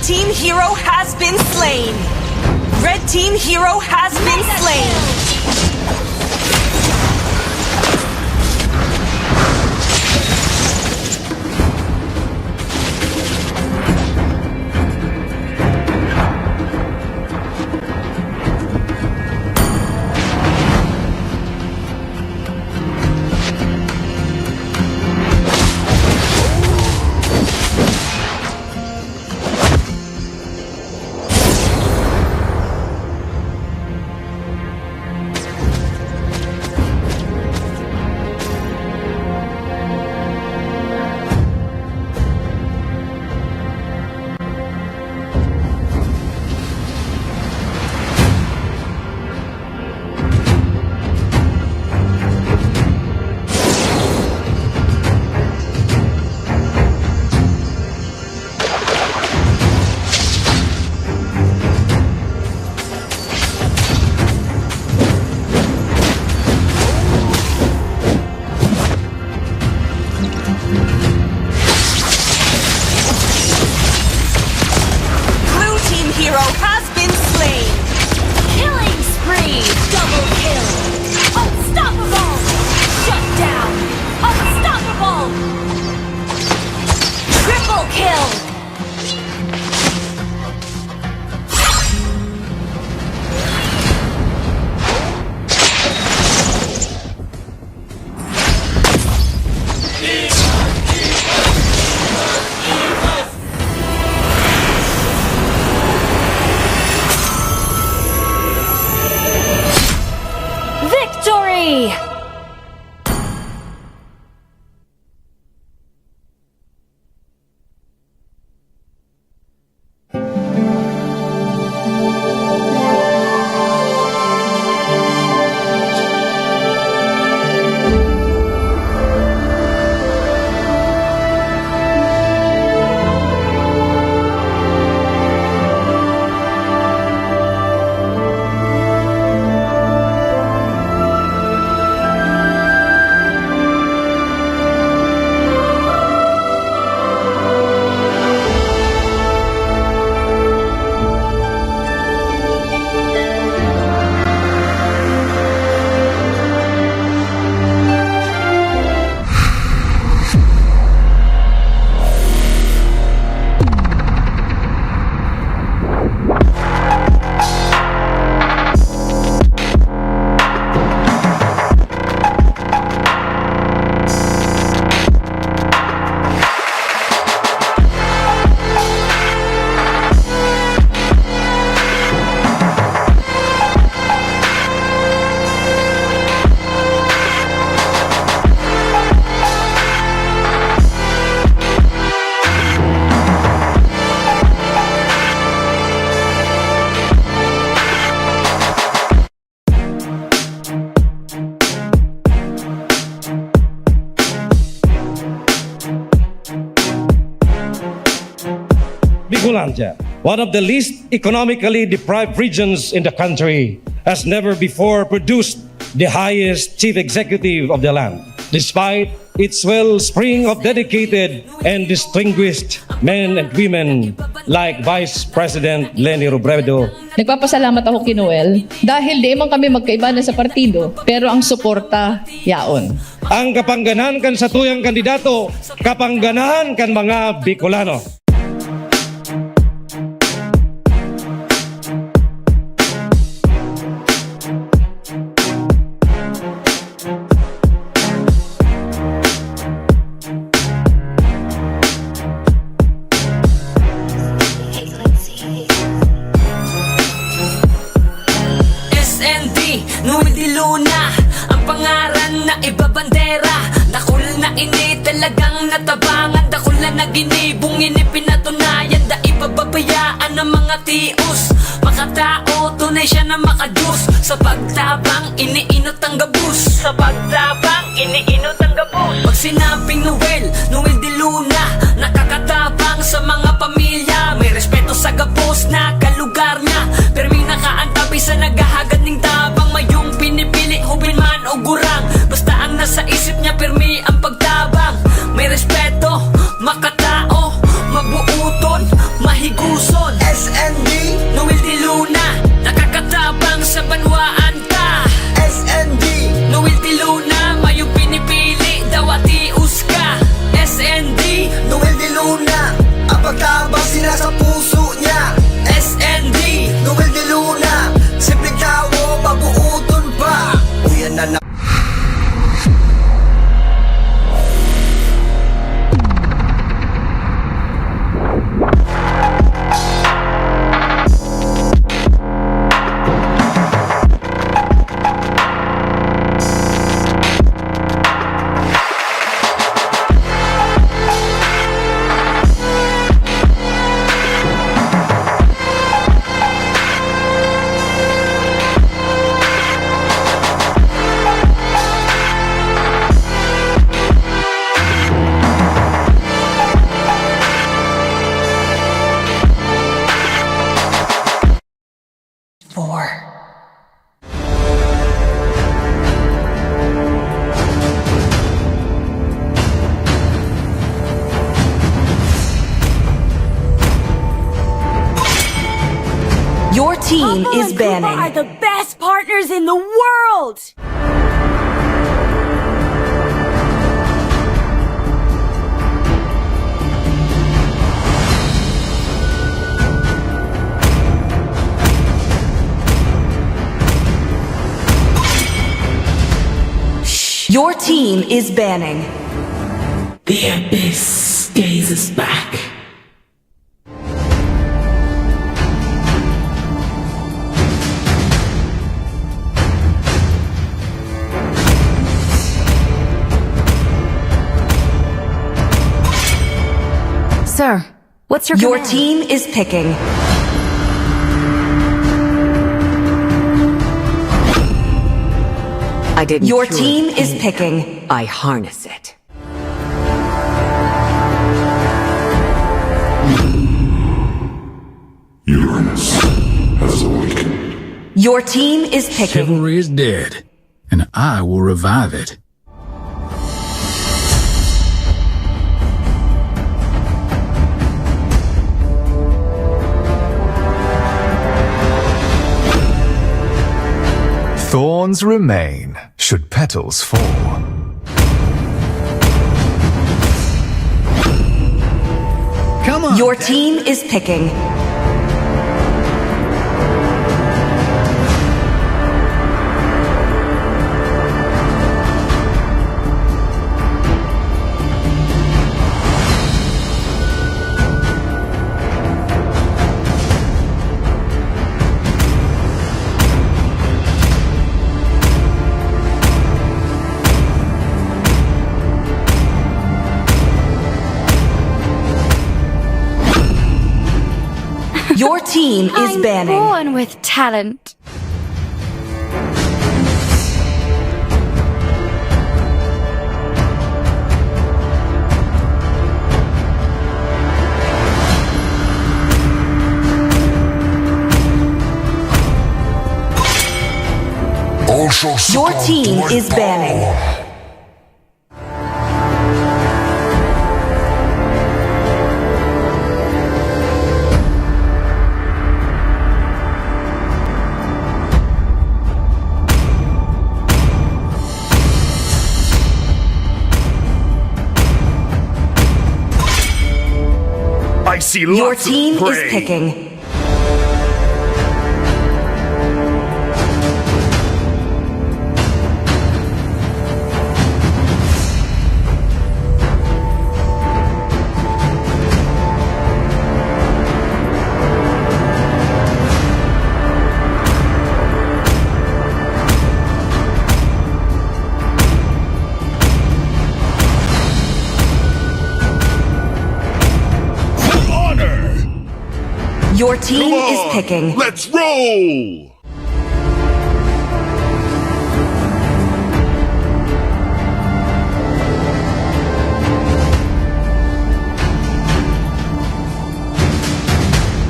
Team hero has been slain. Red team hero has been slain. Blue team hero has been slain. Killing spree. Double kill. Unstoppable. Shut down. Unstoppable. Triple kill. Victory! Bicolandia, one of the least economically deprived regions in the country, has never before produced the highest chief executive of the land, despite its wellspring of dedicated and distinguished men and women like Vice President Leni Robredo. Nagpapasalamat ako ki Noel dahil di man kami magkaiba na sa partido, pero ang suporta yaon. Ang kapangganahan kan satuyang kandidato, kapangganahan kan mga Bicolano. S N D, Noel de Luna, ang pangaran na ibabandera. Dakul na ini talagang natabangan, dakul na naginibong ini pinatunayan. Dai pababayaan ang mga tios, makatao, tunay siya na makadiyos. Sa pagtabang, iniinot ang gabos. Sa pagtabang, iniinot ang gabos. Pag sinabing Noel, Noel de Luna, nakakatabang sa mga pamilya. May respeto sa gabos na kalugar niya. Pirmi nakaantabi sa naghahagad ning tabang. Mayong pinipili, hoben man o gurang. Basta ang nasa isip niya, pirmi ang pagtabang. May respeto, makatao, mabuuton, mahiguso. Sila sa puso niya, S N D, Noel de Luna. Simpleng tawo, mabuoton pa. Uyan na na. Four. Your team Apple is and Koopa banning. Are the best partners in the world! Your team is banning. The abyss gazes back. Sir, what's your Your command? Team is picking. I didn't Your cure team is picking. I harness it. Uranus has awakened. Your team is picking. Chivalry is dead, and I will revive it. Thorns remain should petals fall. Come on, Your team is picking. Your team is I'm banning. Born with talent. Your team is banning. I see lots Your team of prey. Is picking. For honor! Your team Come on, is picking. Let's roll!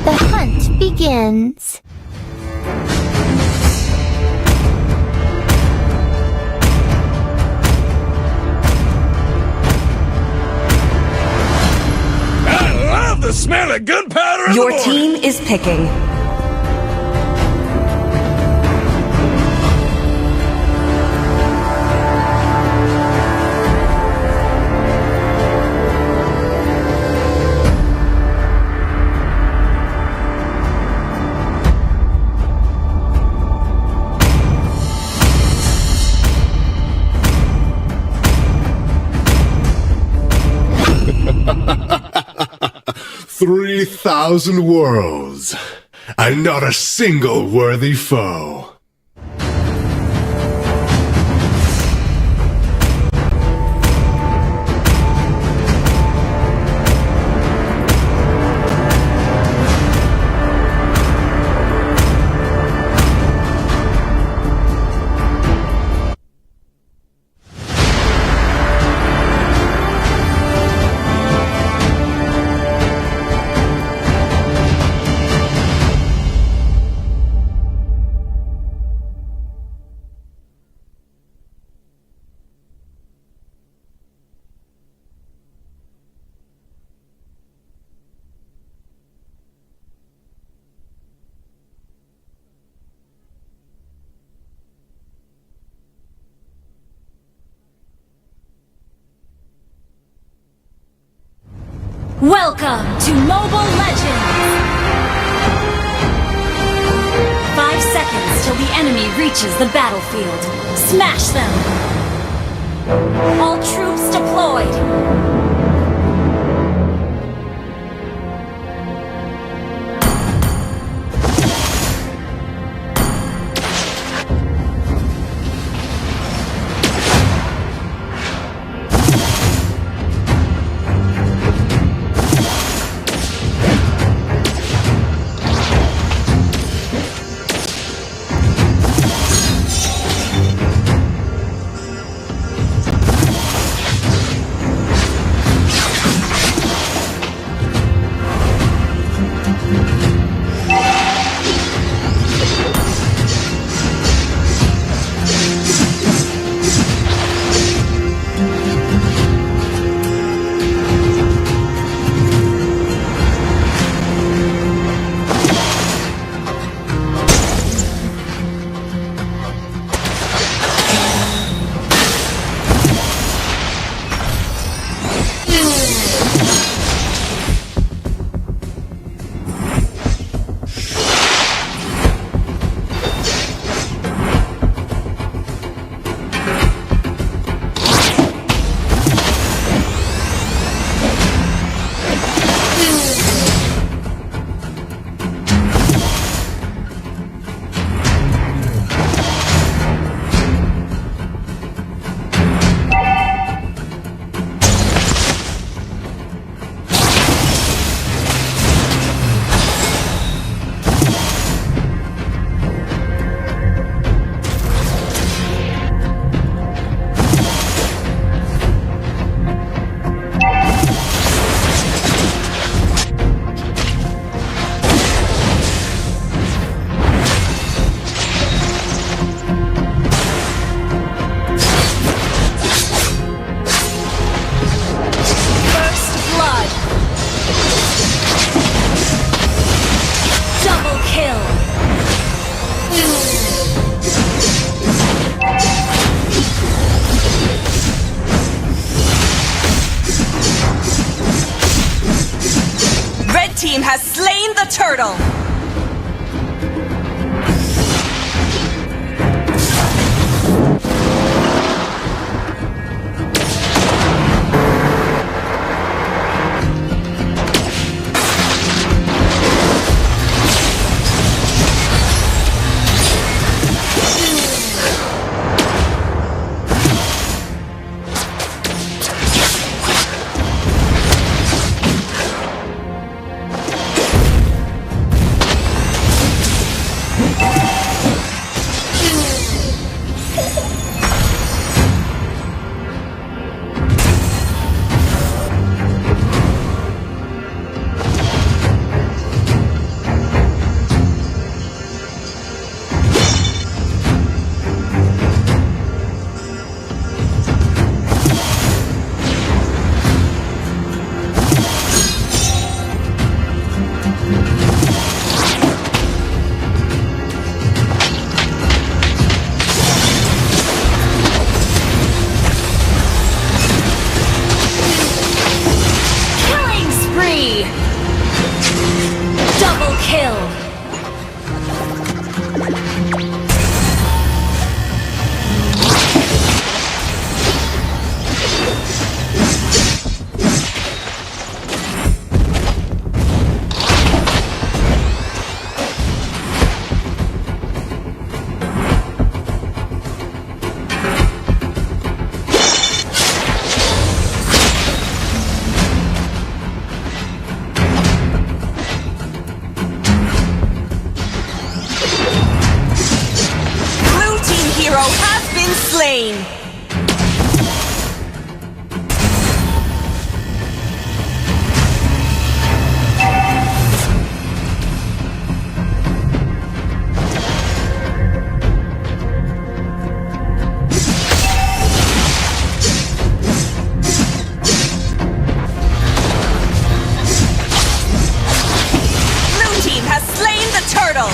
The hunt begins. I love the smell of gunpowder in the Your morning. Team is picking. Three thousand worlds, and not a single worthy foe. Welcome to Mobile Legends! Five seconds till the enemy reaches the battlefield. Smash them! All troops deployed! First blood. Double kill. Red team has slain the turtle. Killing spree! Double kill! slain. Blue team has slain the turtle.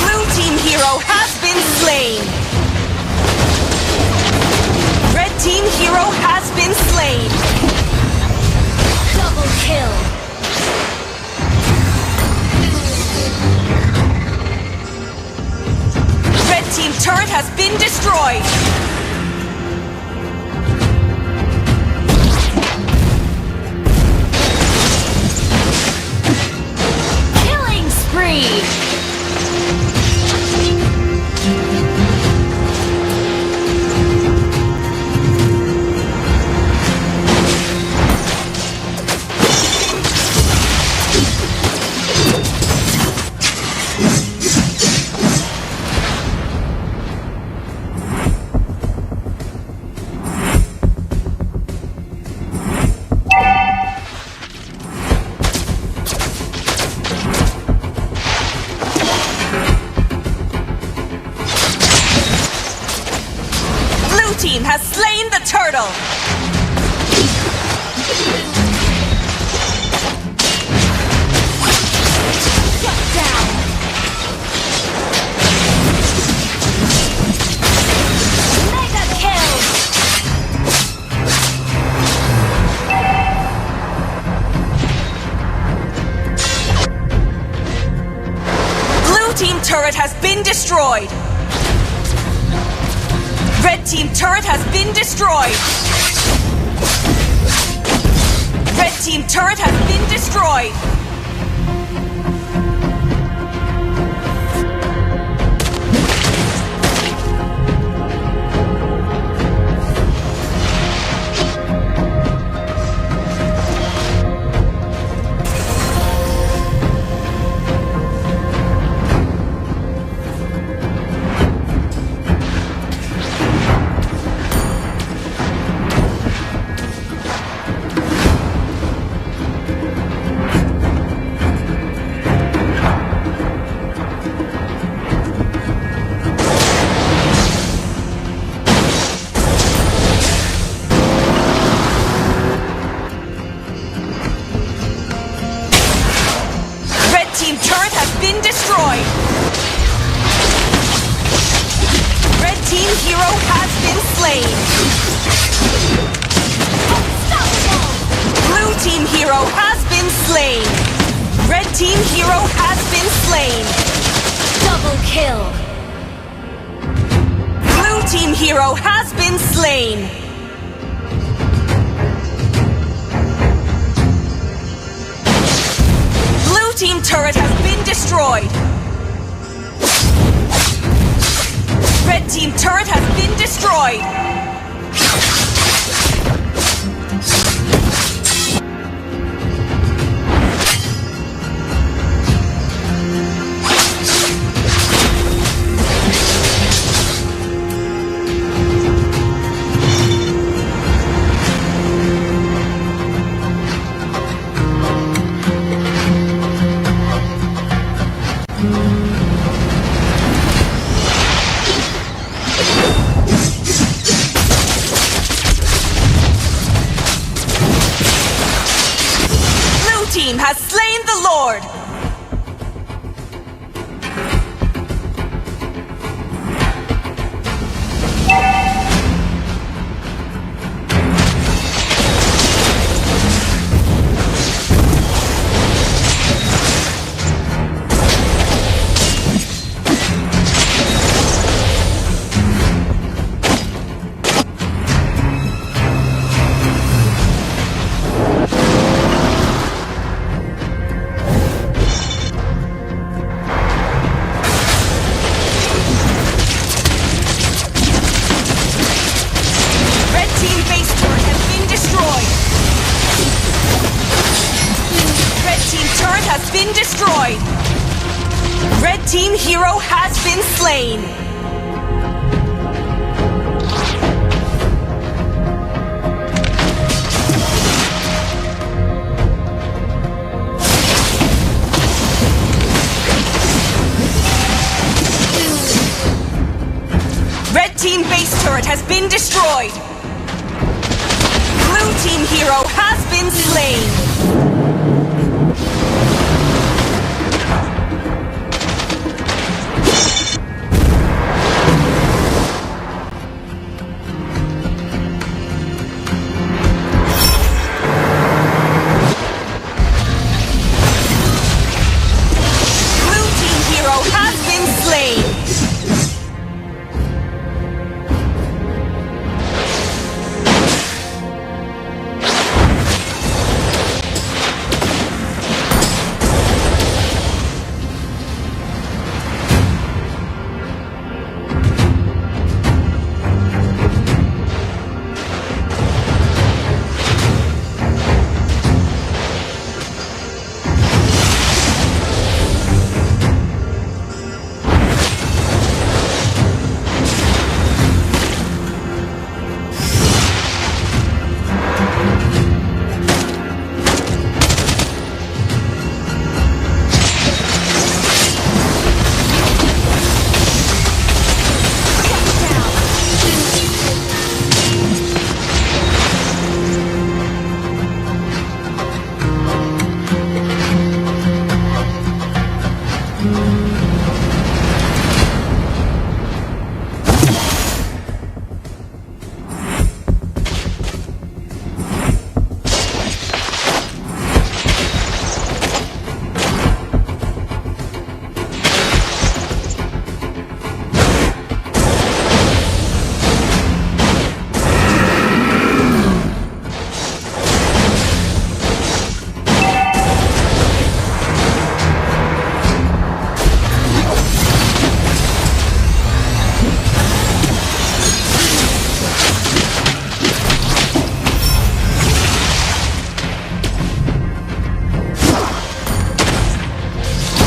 Blue team hero has been slain. Red team hero has been slain. Double kill. Red team turret has been destroyed. Killing spree. Blue team has slain the turtle. Shut down. Mega kill. Blue team turret has been destroyed. Red team turret has been destroyed. Red team turret has been destroyed. Red team turret has been destroyed. Red team hero has been slain. Unstoppable! Blue team hero has been slain. Red team hero has been slain. Double kill. Blue team hero has been slain. Blue team turret has been destroyed. Red team turret has been destroyed. has slain the Lord. Red team base turret has been destroyed. Red team turret has been destroyed. Red team hero has been slain. Red team base turret has been destroyed. Blue team hero has been slain. Blue team hero has been slain.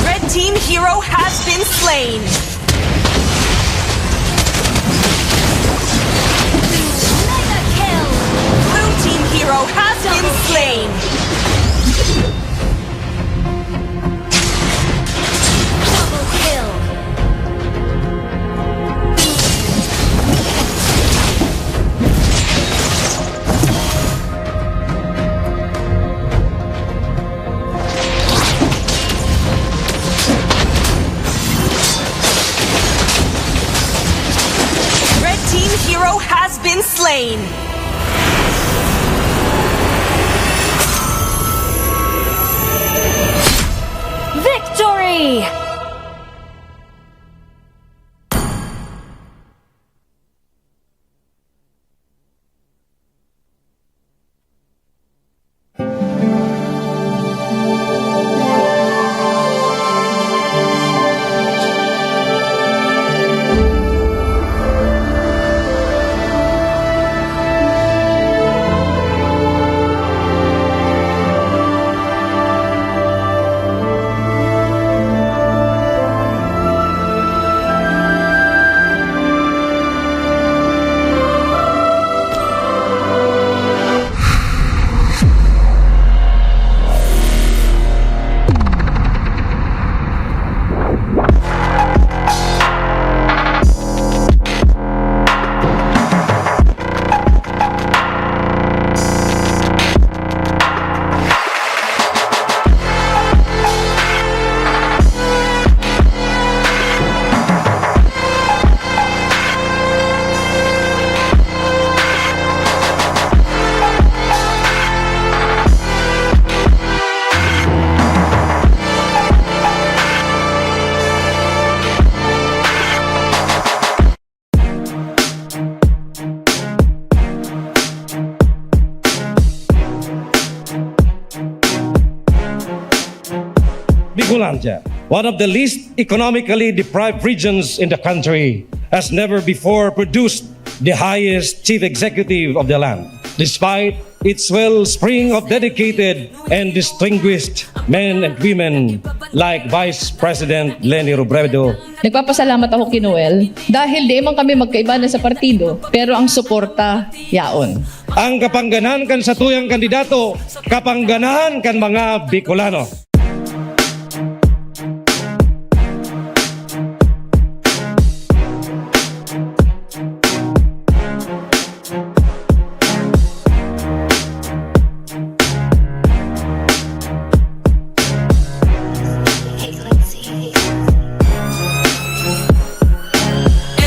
Red team hero has been slain. Mega kill! Blue team hero has been slain. Double kill! Red team hero has been slain. Victory! Kulandia, one of the least economically deprived regions in the country, has never before produced the highest chief executive of the land, despite its wellspring of dedicated and distinguished men and women like Vice President Leni Robredo. Nagpapasalamat ako kay Noel dahil di man kami magkaiba na sa partido, pero ang suporta yaon. Ang kapanganahan kan satuyang kandidato, kapanganahan kan mga Bicolano.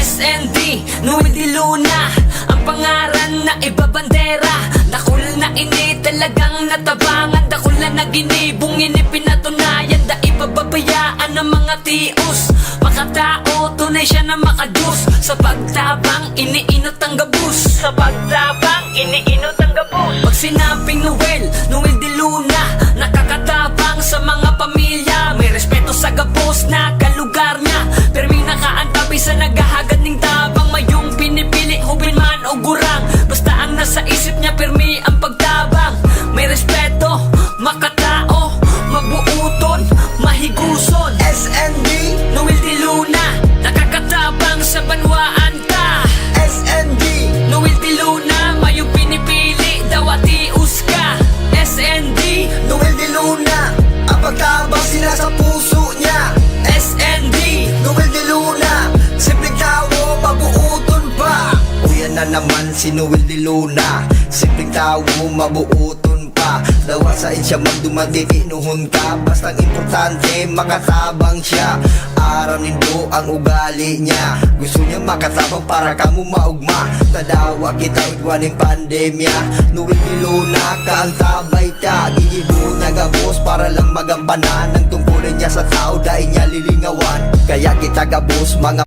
S N D, Noel de Luna, ang pangaran na ibabandera. Dakul na ini talagang natabangan, dakul na naginibong ini pinatunayan, dai pababayaan ang mga tios. Makatao, tunay siya na makadiyos. Sa pagtabang, iniinot ang gabos. Sa pagtabang, iniinot ang gabos. Pag sinabing Noel, Noel de Luna, nakakatabang sa mga pamilya. May respeto sa gabos na kalugar niya. Pirming nakaantabi sa naghahagad ning tabang. Mayong pinipili, hubin man o gurang. Basta ang nasa isip niya, pirmi ang pagtabang. May respeto, makatao, mabuuton, mahiguson. S N D, Noel de Luna, nakakatabang sa banwaan ta. S N D, Noel de Luna, mayong pinipili, dawa tios ka. S N D, Noel de Luna, ang pagtabang sila sa puso niya. S N D, Noel de Luna, simpleng tawo, mabuuton pa. Uyan na naman si Noel de Luna, simpleng tawo, mabuuton pa. Dawa sain siya magduman, titinohon ka. Bastang importante, makatabang siya. Aram nindo ang ugali niya. Gusto niya makatabang para kamo maugma. Tadawa kita igwa nin pandemya. Noel de Luna, kaantabay ta. Gigibo na gabos para lang magampanan ang tungkulin niya sa tao, dai niya lilingawan. Kaya kita gabos, mga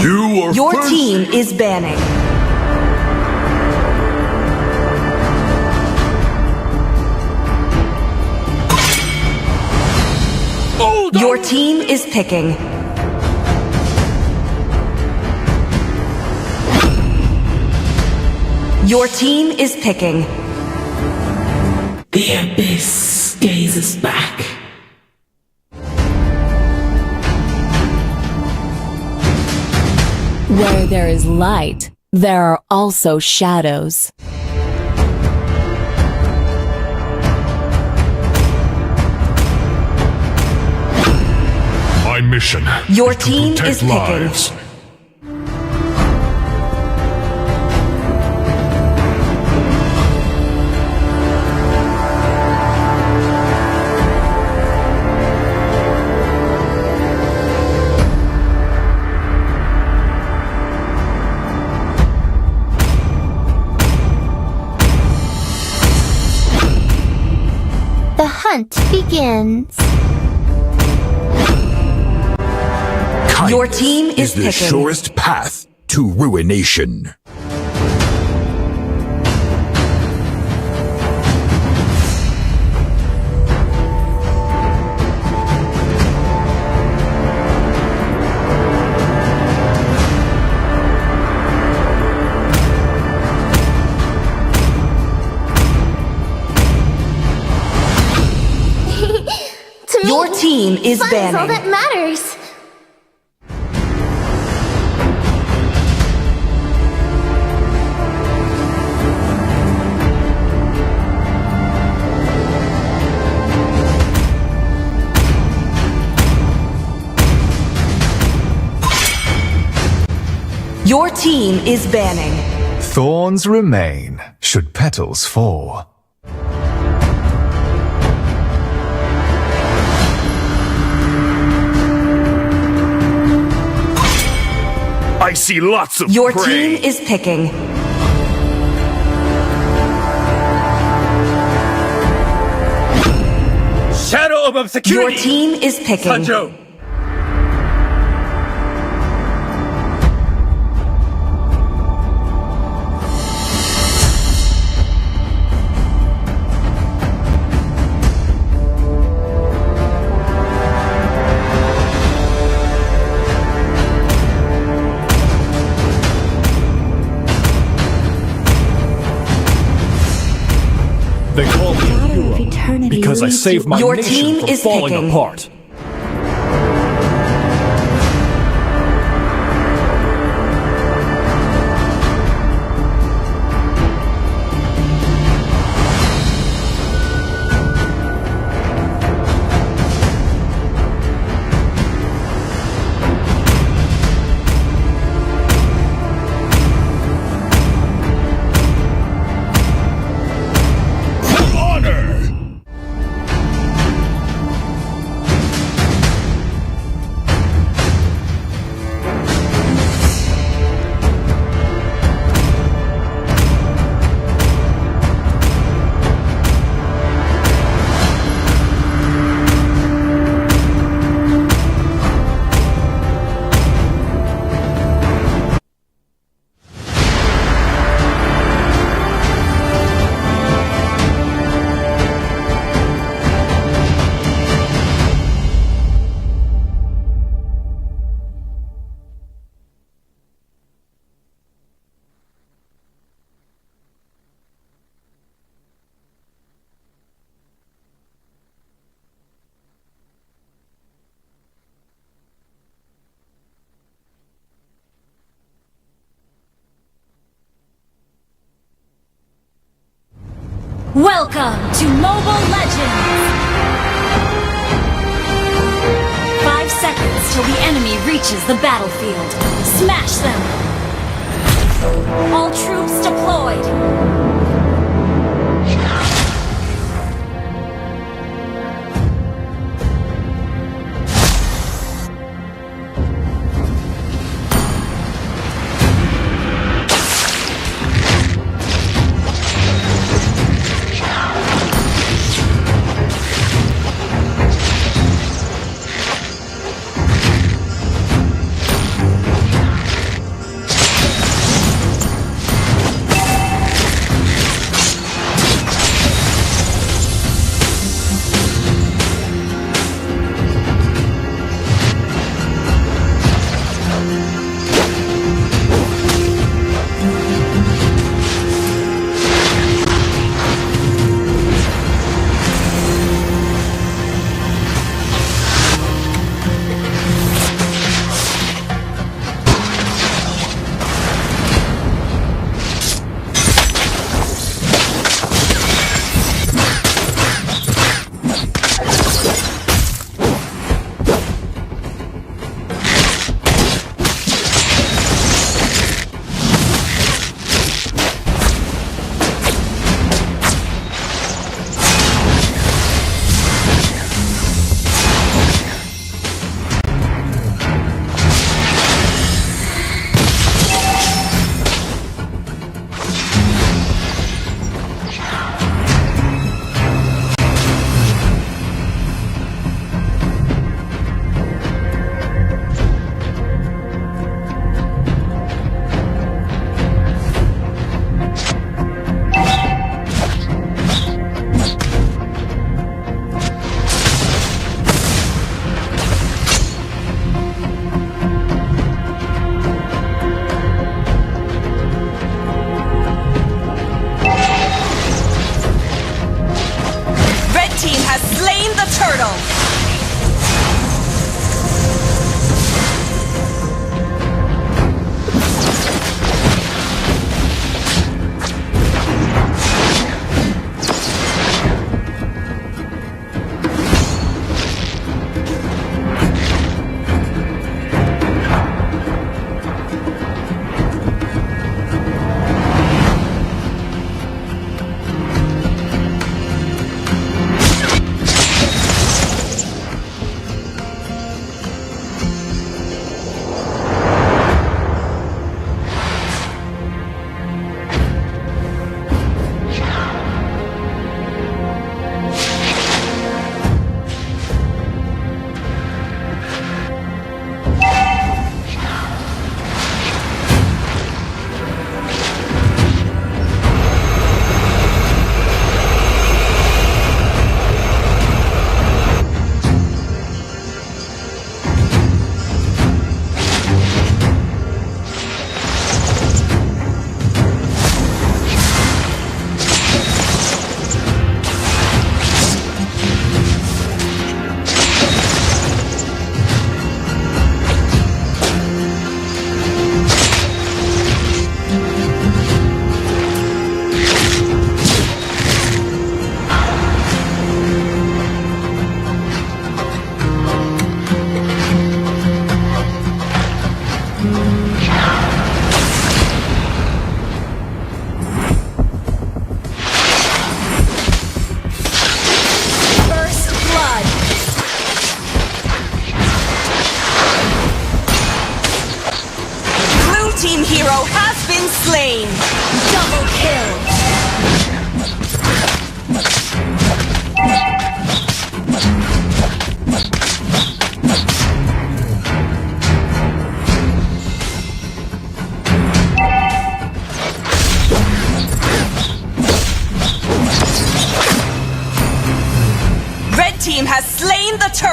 You are Your first. Team is banning. Hold on. Your team is picking. Your team is picking. The abyss gazes back. Where there is light, there are also shadows. My mission Your is to team protect is picking. Lives. The hunt begins. Your team is is the picking. Surest path to ruination. To me, your team is fun is all banning. That matters. Your team is banning. Thorns remain should petals fall. I see lots of Your prey. Team is picking. Shadow of obscurity. Your team is picking. Sanjo. They call me a hero because I saved my Your nation team from is falling picking. Apart. Welcome to Mobile Legends! Five seconds till the enemy reaches the battlefield. Smash them! All troops deployed!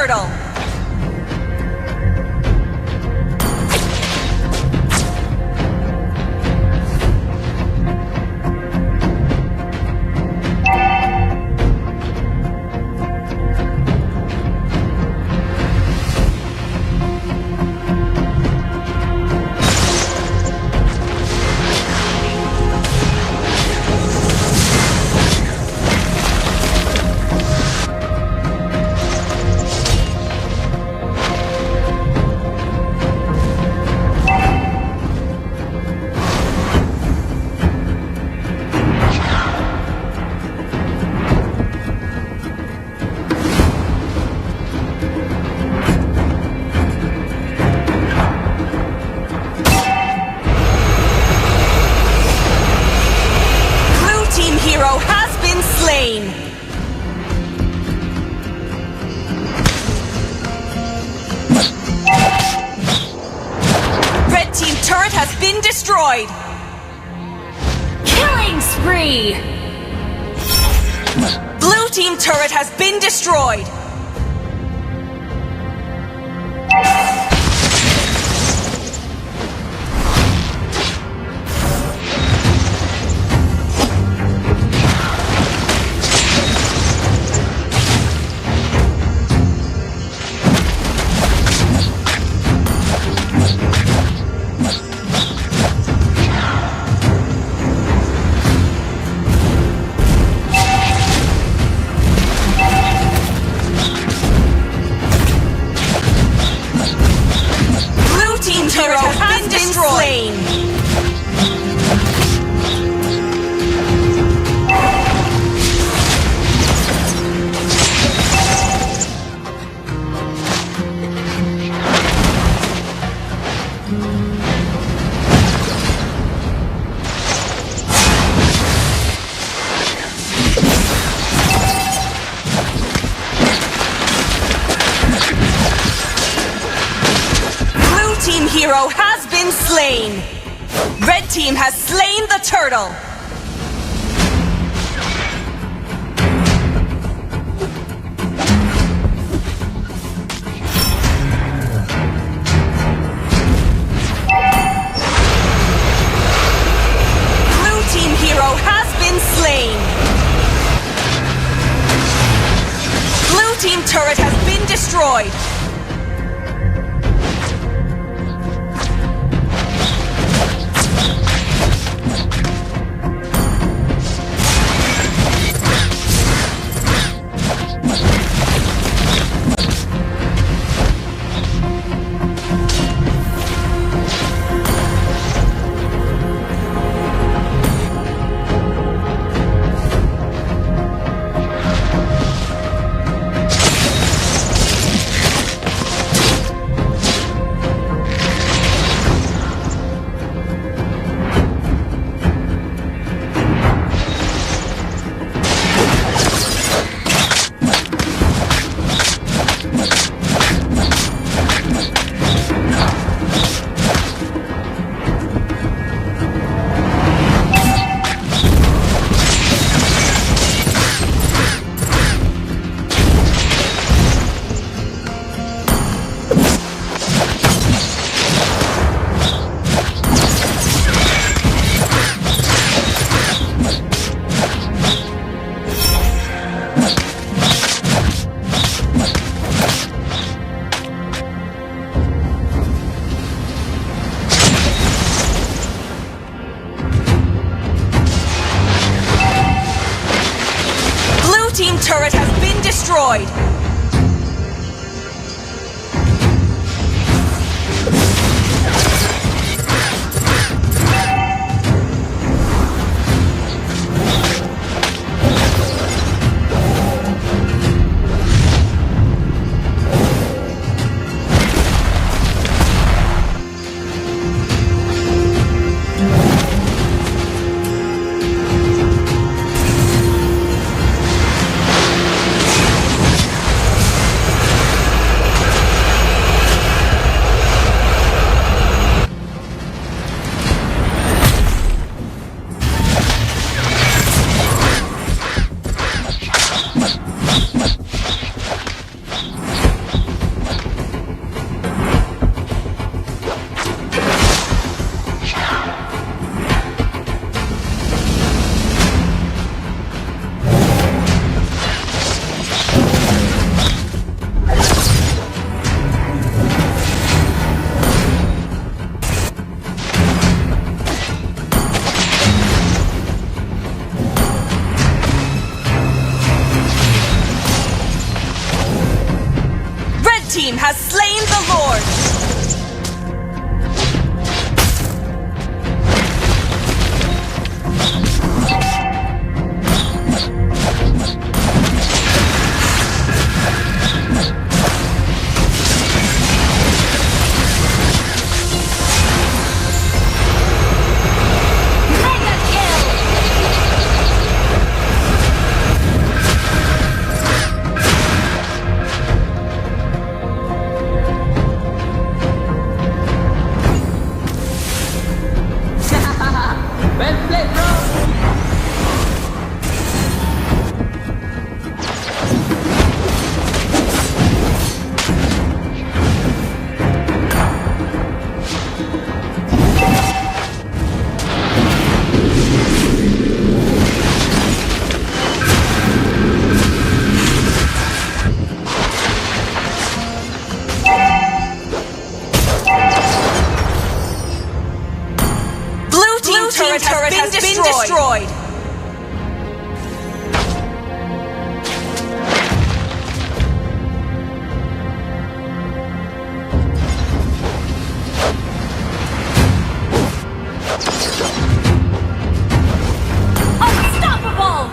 turtle. Blue team hero has been slain. Red team turret has been destroyed. Killing spree! Blue team turret has been destroyed. Blue team turret has been destroyed. Blue team hero has been slain. Red team has slain the turtle. Blue team hero has been slain. Blue team turret has been destroyed. Blue team turret has been destroyed. has slain the Lord. Mega kill! Well played, bro! Blue team turret has been destroyed. Unstoppable!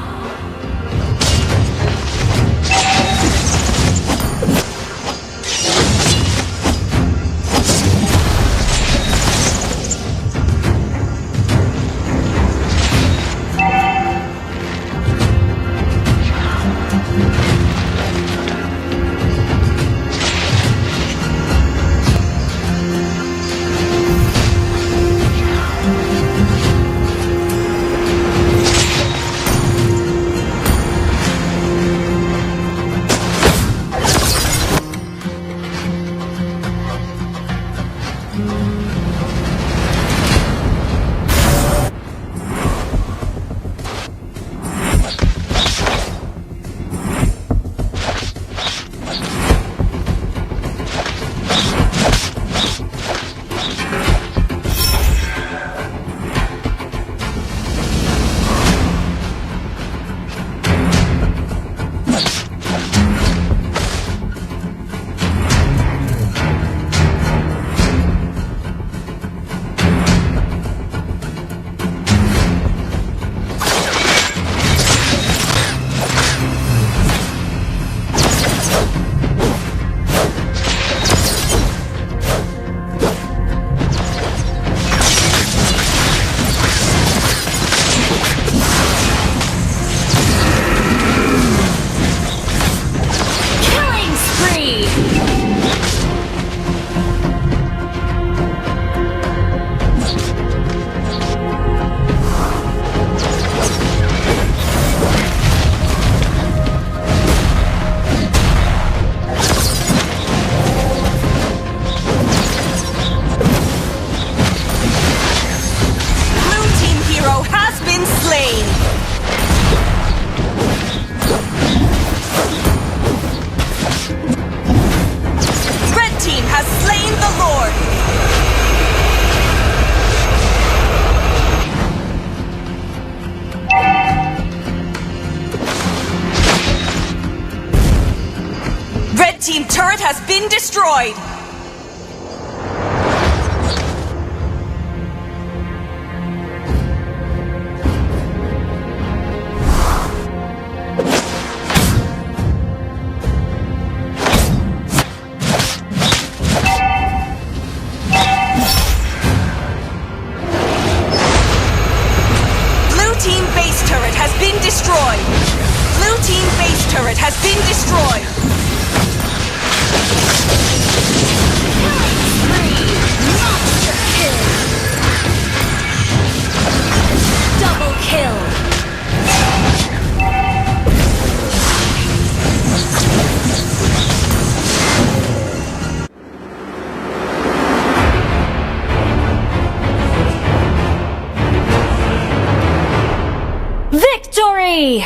Killing spree! Blue team hero has been slain. Red team has slain the Lord. Red team turret has been destroyed. Blue team base turret has been destroyed. Blue team base turret has been destroyed. Killing spree! Monster kill! Double kill! Victory!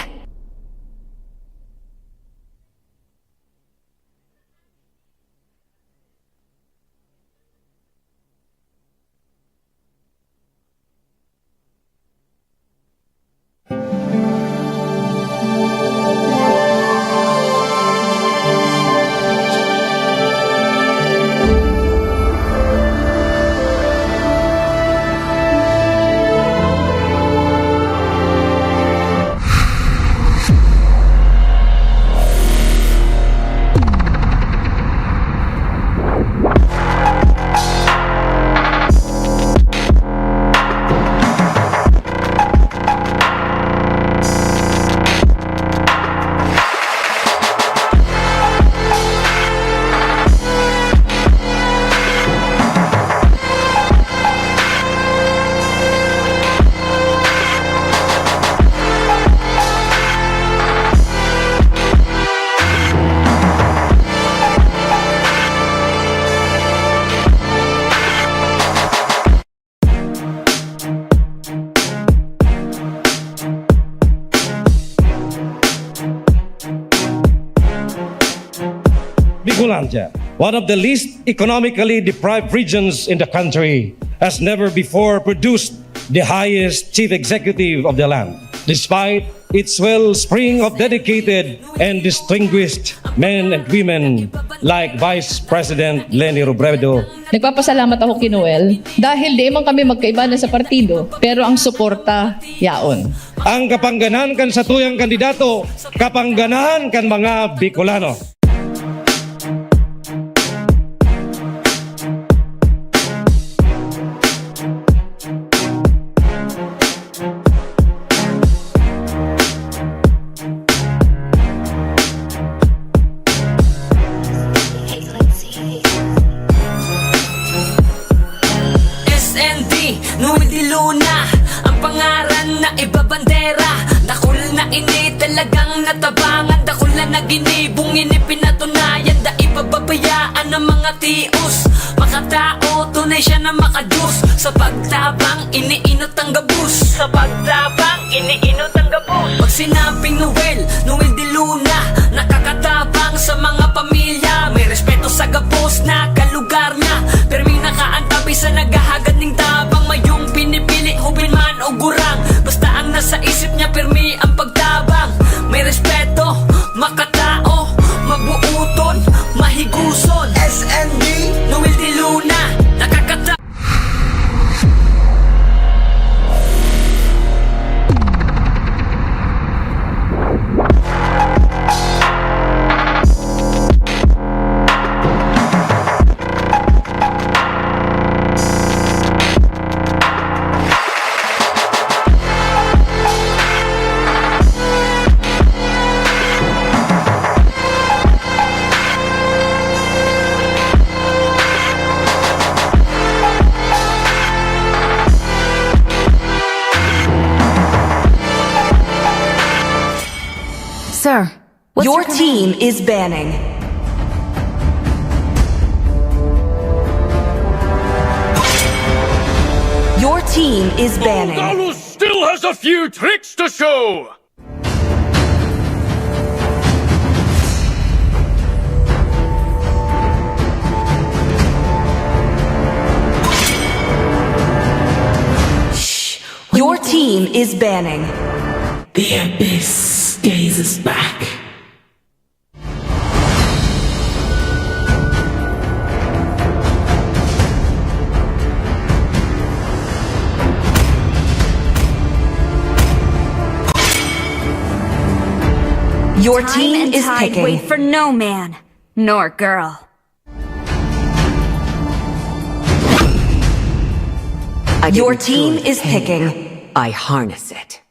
Landia, one of the least economically deprived regions in the country, has never before produced the highest chief executive of the land, despite its wellspring of dedicated and distinguished men and women like Vice President Leni Robredo. Nagpapasalamat ako kay Noel dahil di man kami magkaiba na sa partido, pero ang suporta yaon. Ang kapangganan kan satuyang kandidato, kapangganan kan mga Bicolano. S N D, Noel de Luna, ang pangaran na ibabandera. Dakul na ini talagang natabangan, dakul na naginibong ini pinatunayan, da ipababayaan ang mga tios. Makatao, tunay siya na makadiyos. Sa pagtabang, iniinot ang gabos. Sa pagtabang, iniinot ang gabos. Pag sinabing Noel, Noel de Luna, nakakatabang sa mga pamilya. May respeto sa gabos na kalugar niya. Permi nakaantabi sa naghahagad ning tabang. Mayong pinipili, hubin man o gurang. Basta ang nasa isip niya, permi ang pagtabang. May respeto, makatao, mabuuton, mahiguson. S N D, Noel de Luna, nakakata- Sir, what's Your your team command? Is banning. Your team is banning. Donald still has a few tricks to show. Shh. Your team is banning. The abyss gazes back. Your Time team and is tide picking. Wait for no man nor girl. I Your didn't team choose is pain. Picking. I harness it.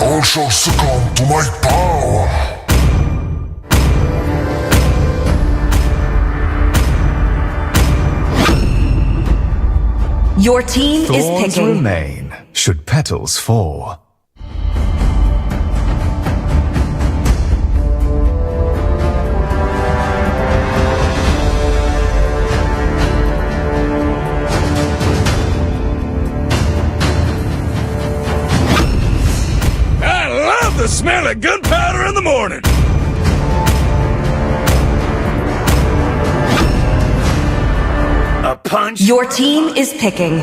All shall succumb to my power. Your team is Thorns picking. Remain should petals fall. I love the smell of gunpowder in the morning. A punch. Your team is picking.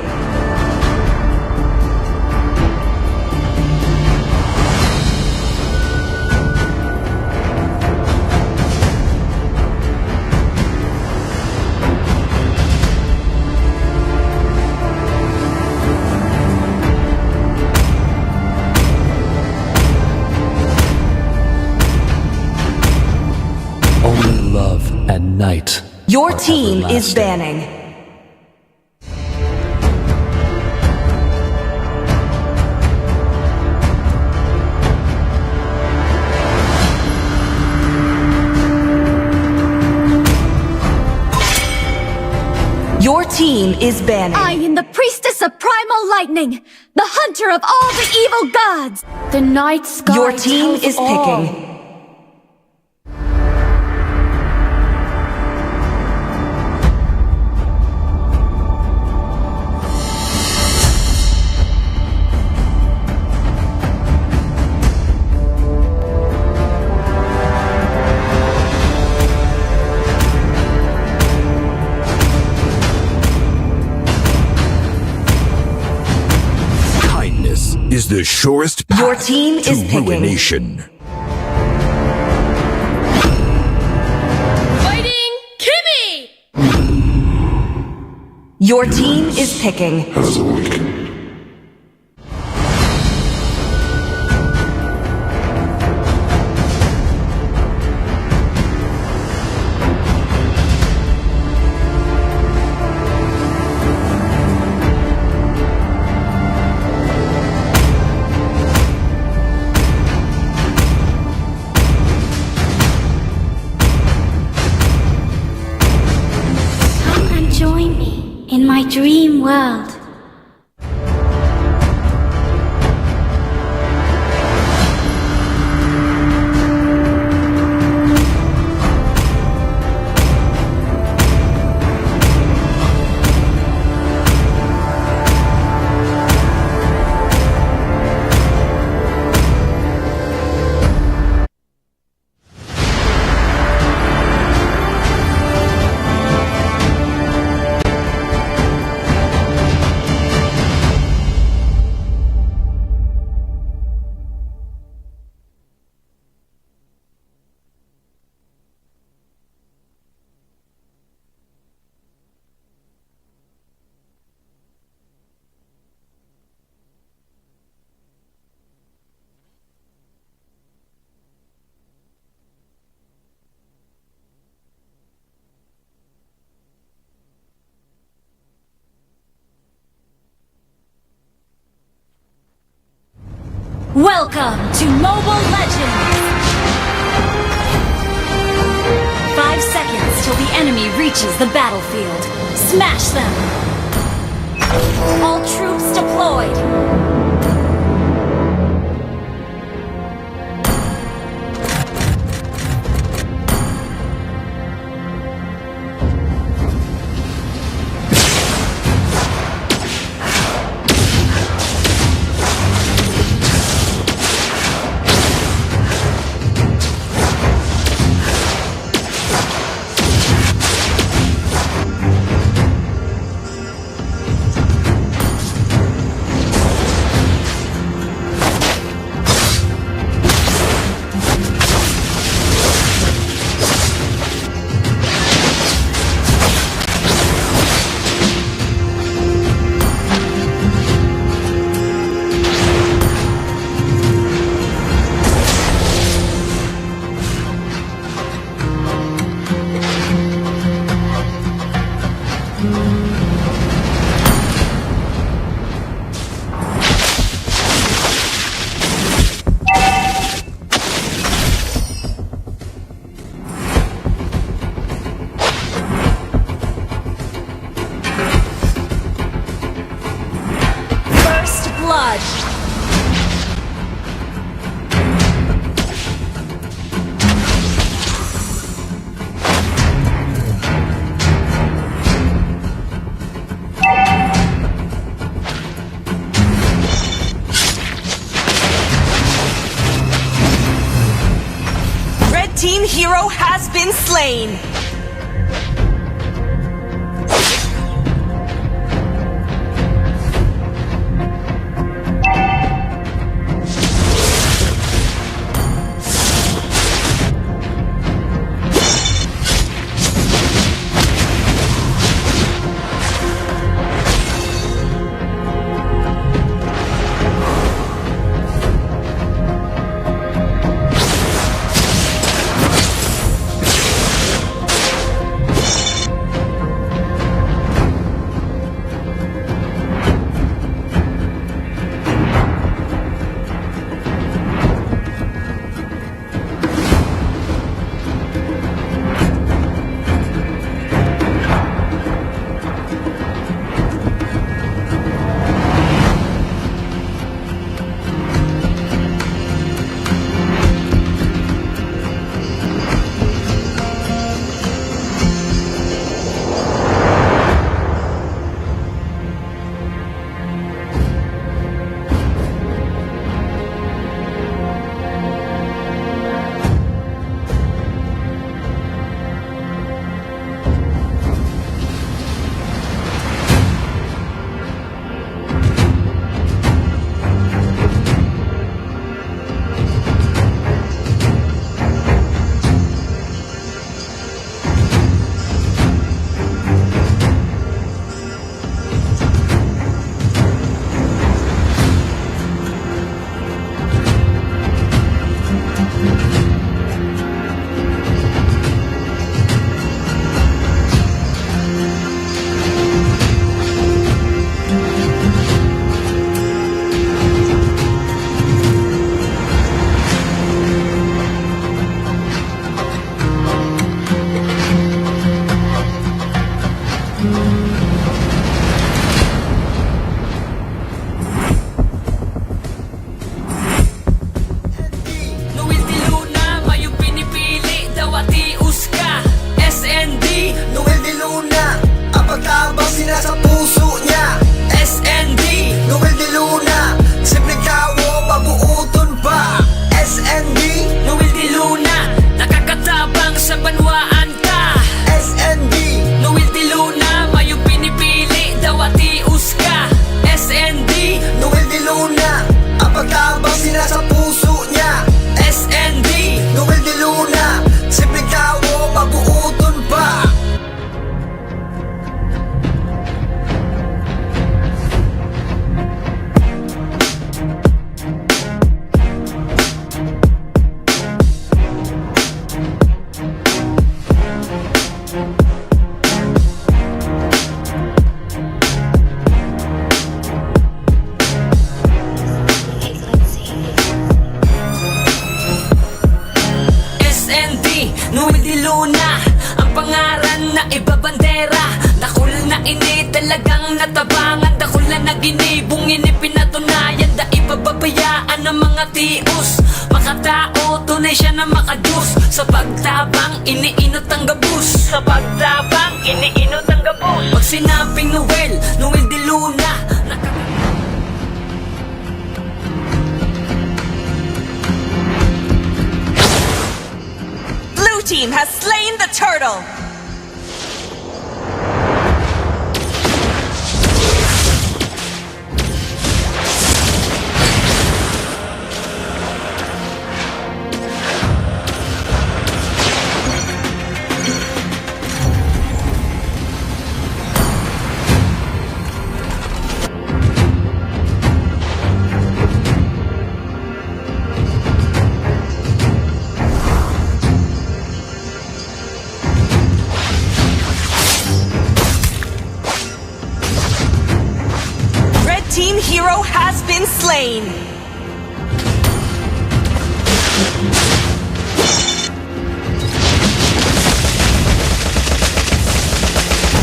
Only love and night. Your are team is everlasting. Banning. Your team is banning. I am the priestess of primal lightning, the hunter of all the evil gods. The night sky. Your team tells is all. Picking. is the surest path Your team to is picking ruination. Fighting Kimmy! Your team is picking. Has awakened. Come and join me in my dream world. Welcome to Mobile Legends! Five seconds till the enemy reaches the battlefield. Smash them! All troops deployed! First blood. Red team hero has been slain. Ini talagang natabangan, dakula na ginibong ini pinatunayan, dai pababayaan ang mga tios. Makatao, tunay siya na makadiyos. Sa pagtabang, iniinot ang gabos. Sa pagtabang, iniinot ang gabos. Pag sinabing Noel, Noel de Luna, naka- Blue team has slain the turtle. Red team hero has been slain.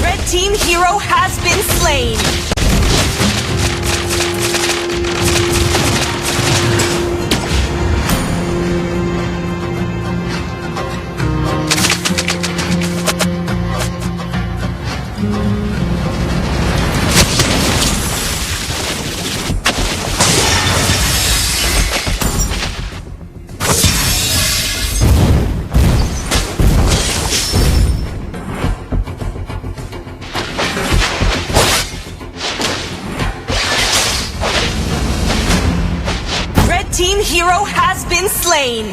Red team hero has been slain. Red team hero has been slain.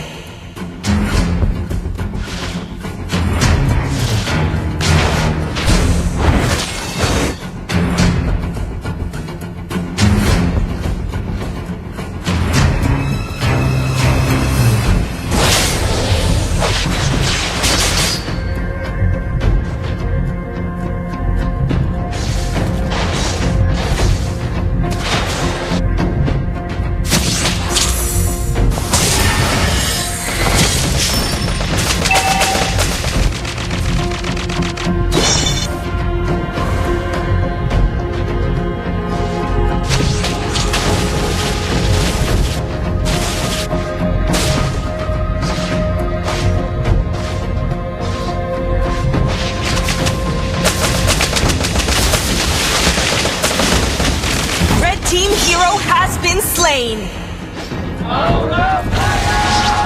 Red team hero has been slain.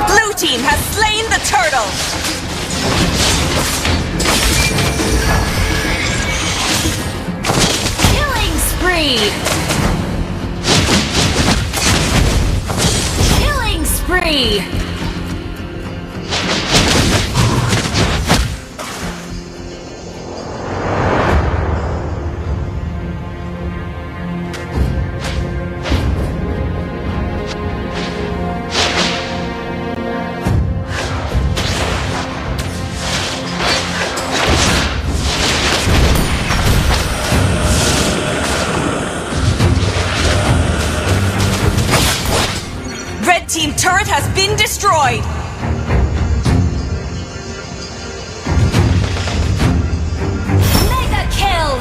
Blue team has slain the turtle. Killing spree! Killing spree! Red team turret has been destroyed. Mega kill!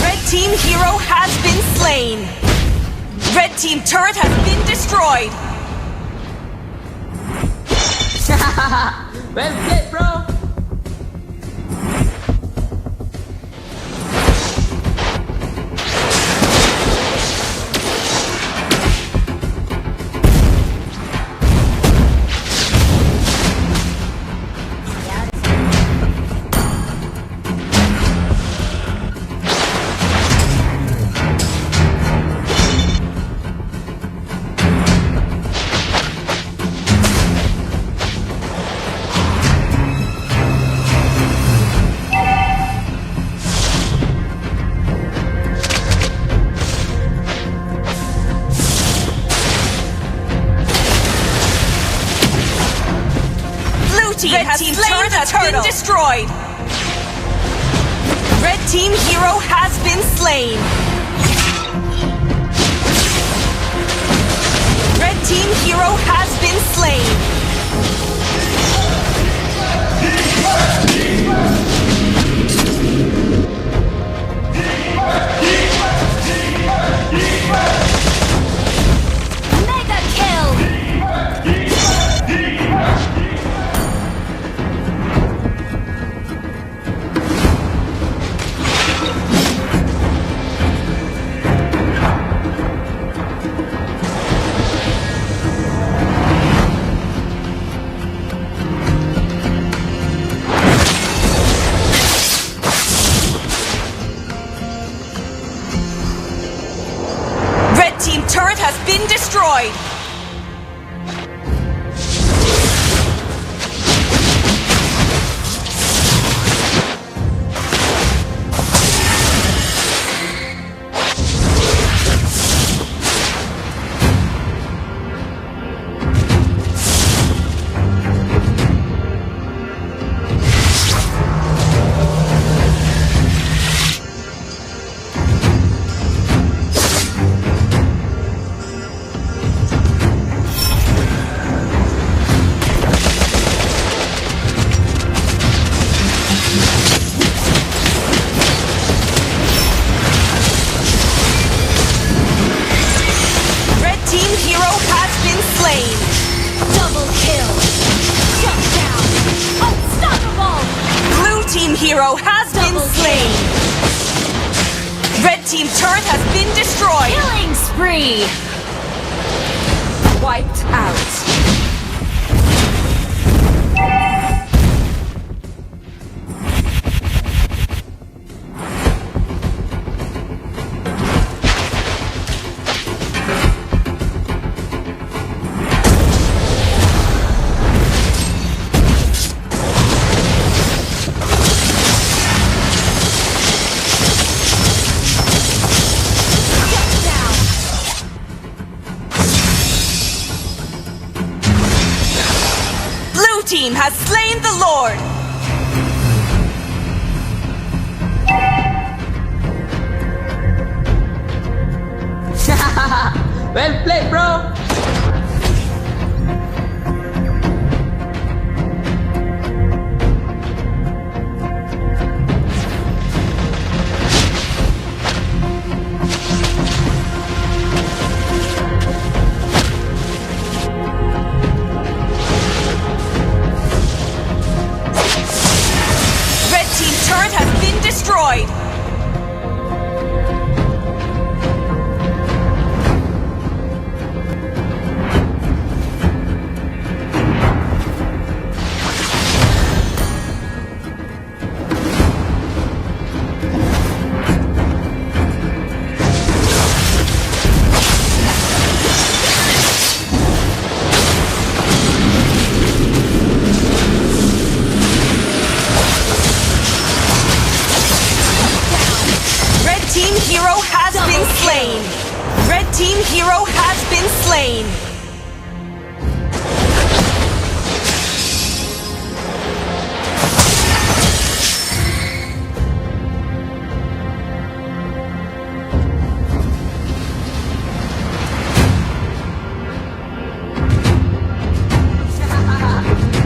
Red team hero has been slain. Red team turret has been destroyed. Well played, bro! Team Red has team slain turret the has been turtle. Destroyed. Red team hero has been slain. Red team hero has been slain. Mega kill! Red team turret has been destroyed. Red team hero has been slain. Double kill. Shut down. Unstoppable. Blue team hero has been slain. Red team turret has been destroyed. Killing spree. Wiped out. Blue team has slain the Lord. Well played, bro. Red team turret has been destroyed. Red team hero has been slain. Red team hero has been slain.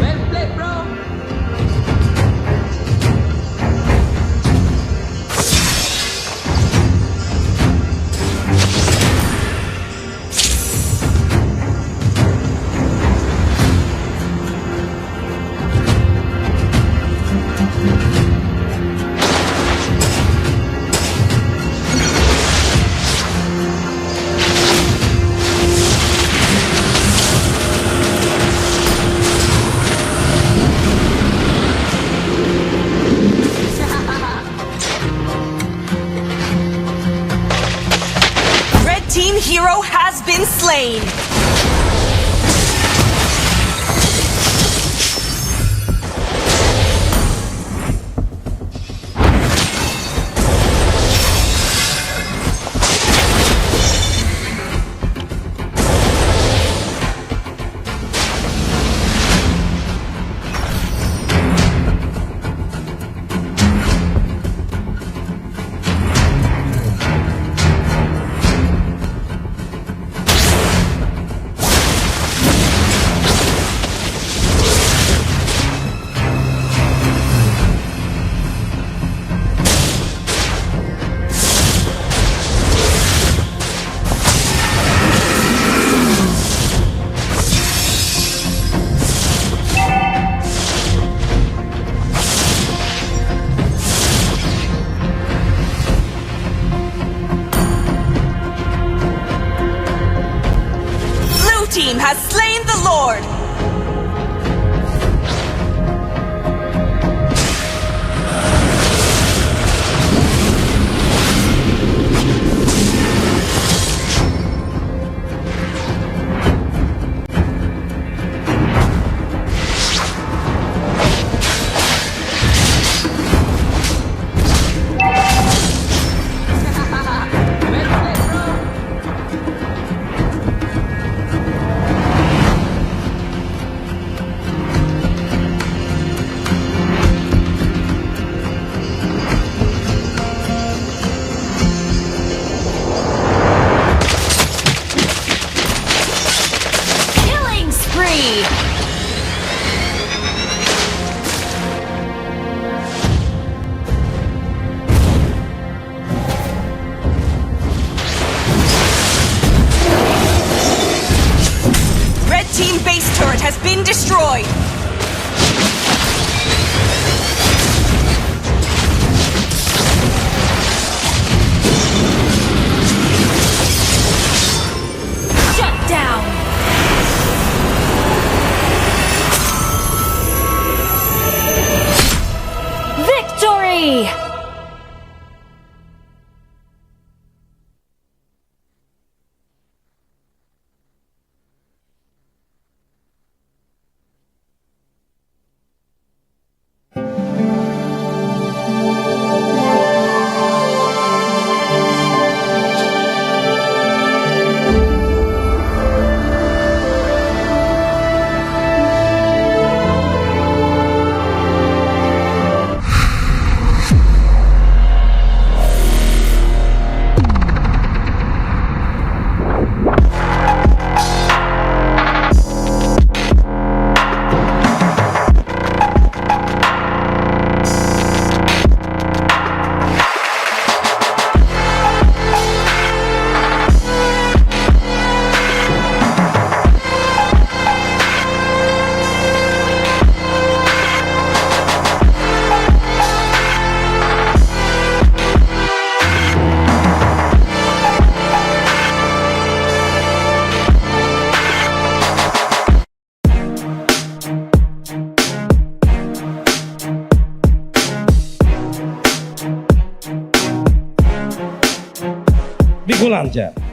Well played, bro. Red team hero has been slain.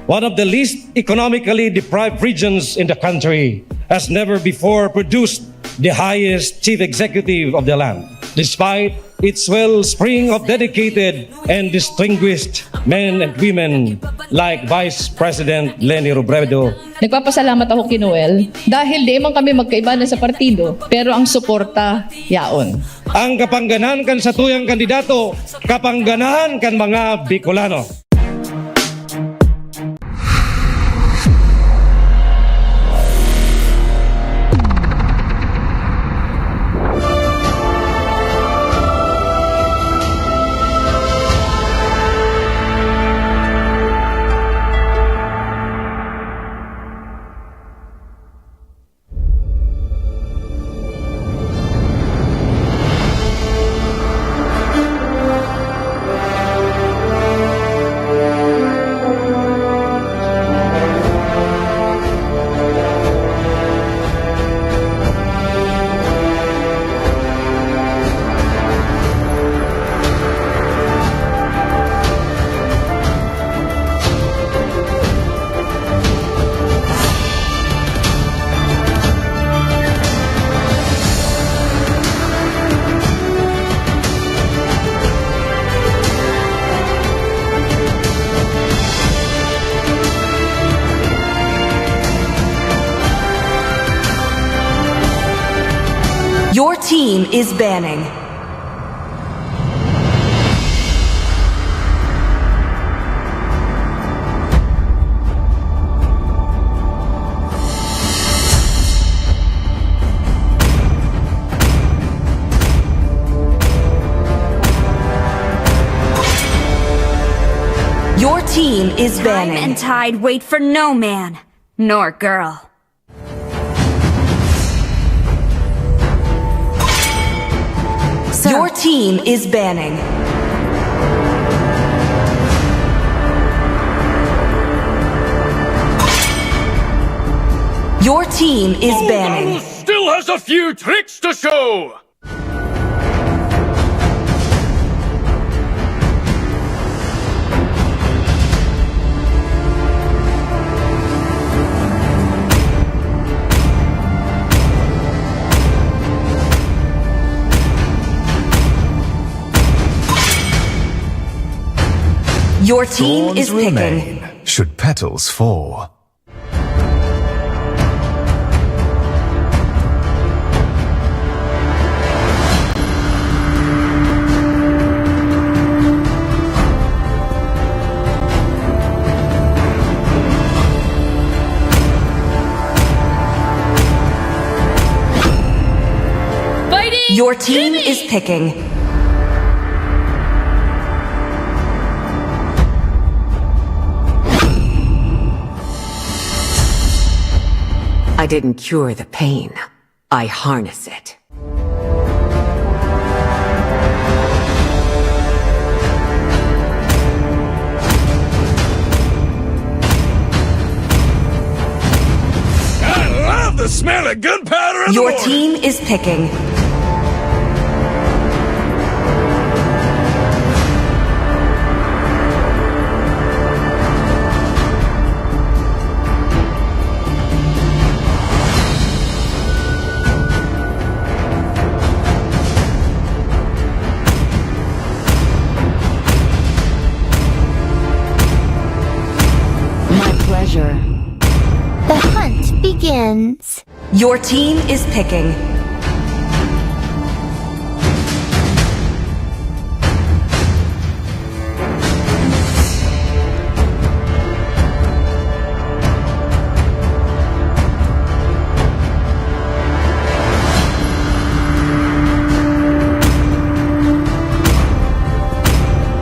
One of the least economically deprived regions in the country has never before produced the highest chief executive of the land, despite its wellspring of dedicated and distinguished men and women like Vice President Leni Robredo. Nagpapasalamat ako kay Noel dahil di man kami magkaiba na sa partido, pero ang suporta yaon. Ang kapanganahan kan satuyang kandidato, kapanganahan kan mga Bicolano. Your team is banning. Your team is banning. Time and tide wait for no man nor girl. Your team is banning. Your team is banning. Still has a few tricks to show. Your team is picking. Should petals fall. Your team is picking. I didn't cure the pain. I harness it. I love the smell of gunpowder in the morning. Your team is picking. My pleasure. The hunt begins. Your team is picking.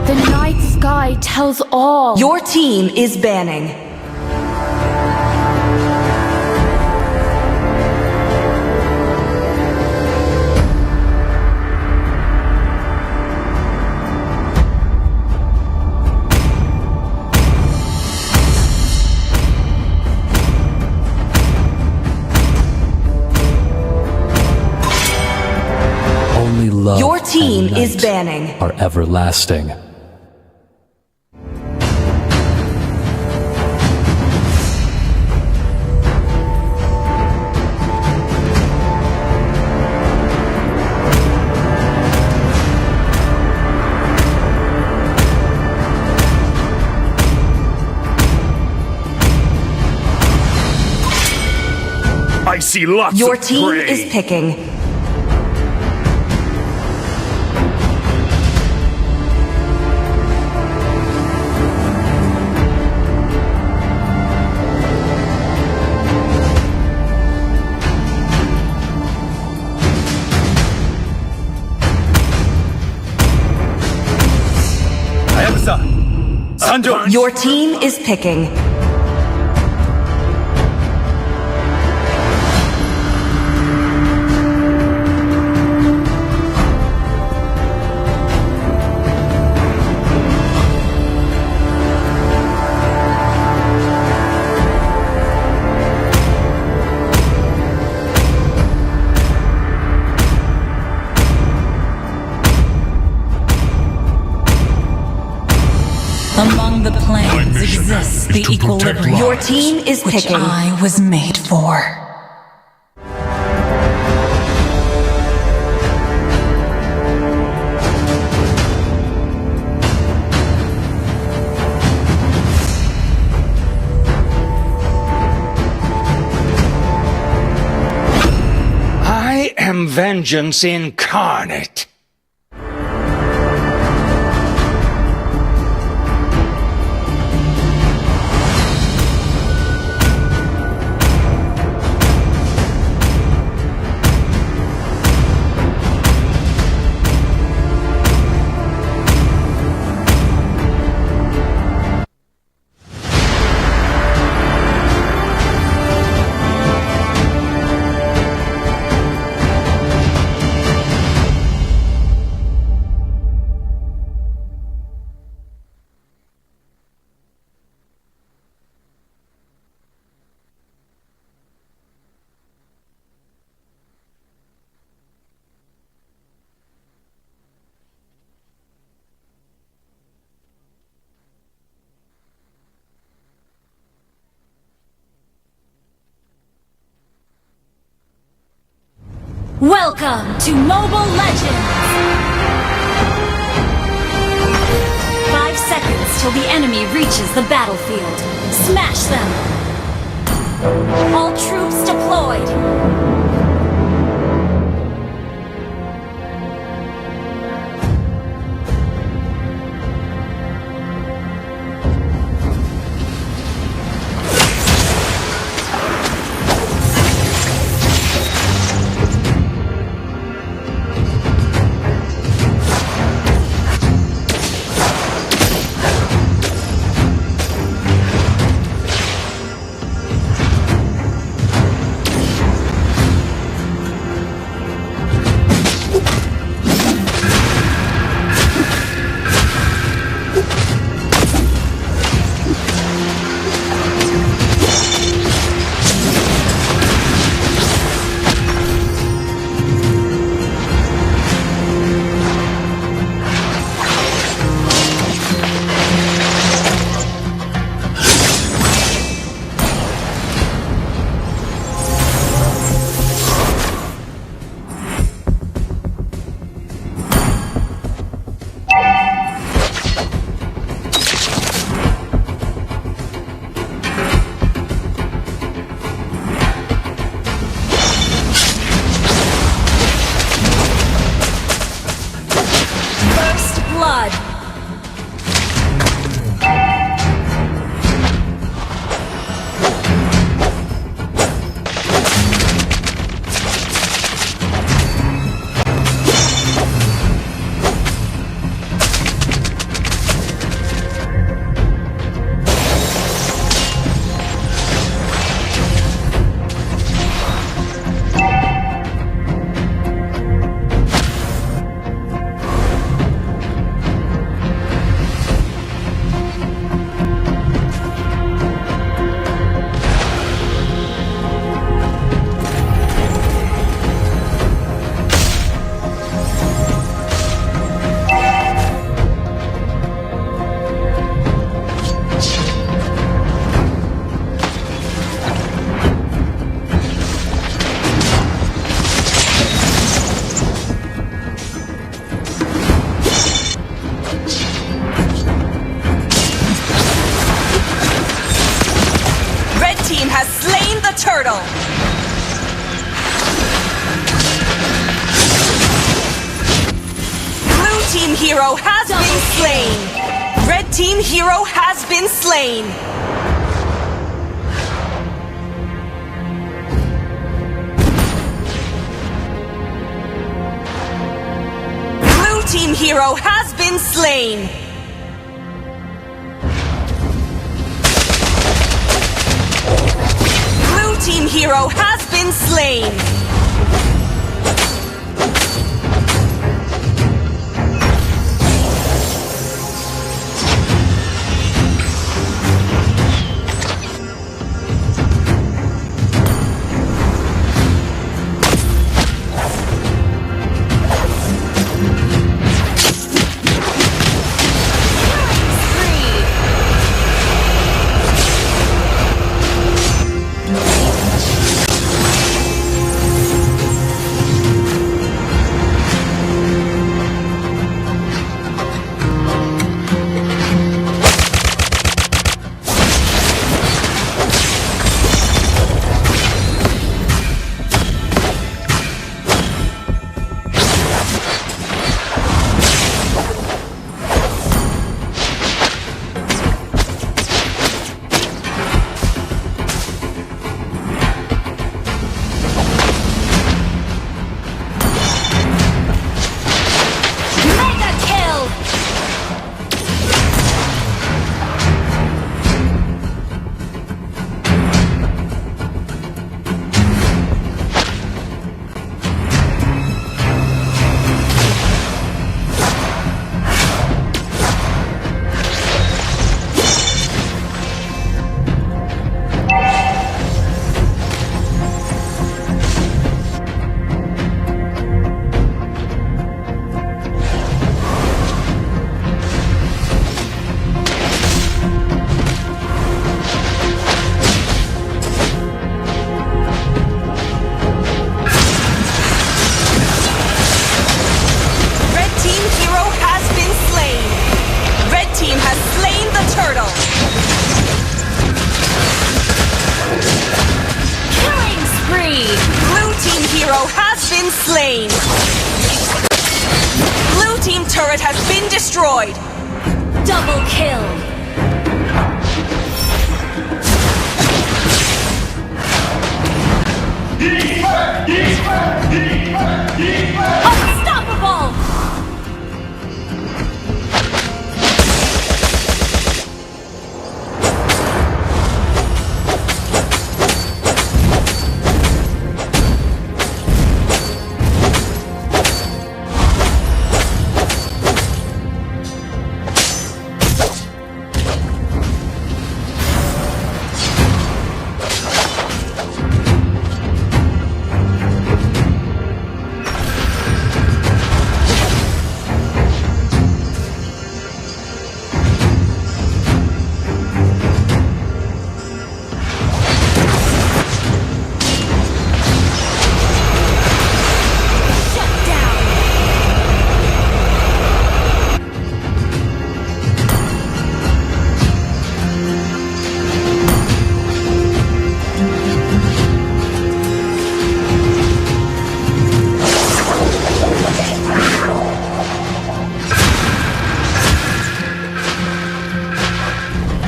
The night sky tells all. Your team is banning. Only love. Your team is banning. Are everlasting. Tasty lots Your of team prey. Is picking. Hayabusa! Sanjo! Your team is picking. Among the planes exists the equilibrium. Your team is picking. Which I was made for. I am vengeance incarnate. Welcome to Mobile Legends! Five seconds till the enemy reaches the battlefield. Smash them! All troops deployed! Hero has been slain. Red team hero has been slain. Blue team hero has been slain. Blue team hero has been slain. Mega kill! Red team hero has been slain. Red team has slain the turtle. Killing spree! Blue team hero has been slain. Blue team turret has been destroyed. Double kill! Unstoppable!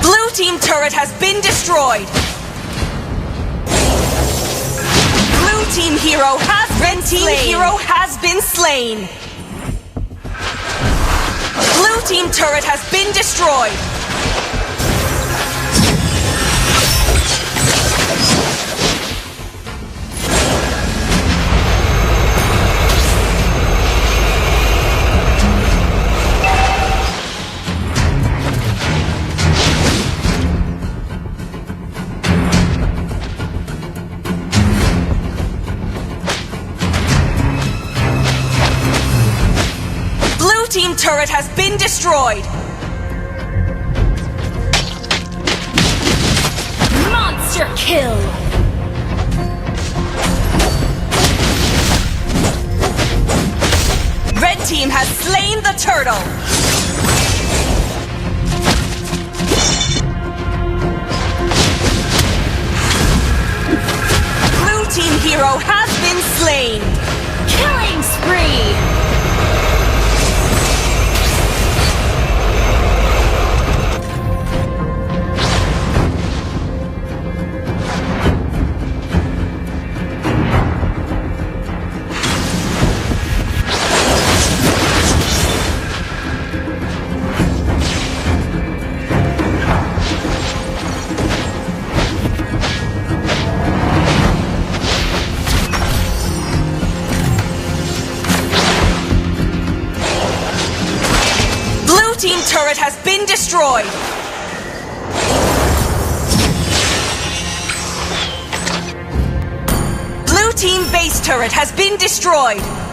Blue team turret has been destroyed. Blue team hero has been slain. Red team hero has been slain. Blue team turret has been destroyed. Blue team turret has been destroyed. Monster kill! Red team has slain the turtle. Blue team hero has been slain. Killing spree! Team turret has been destroyed. Blue team base turret has been destroyed.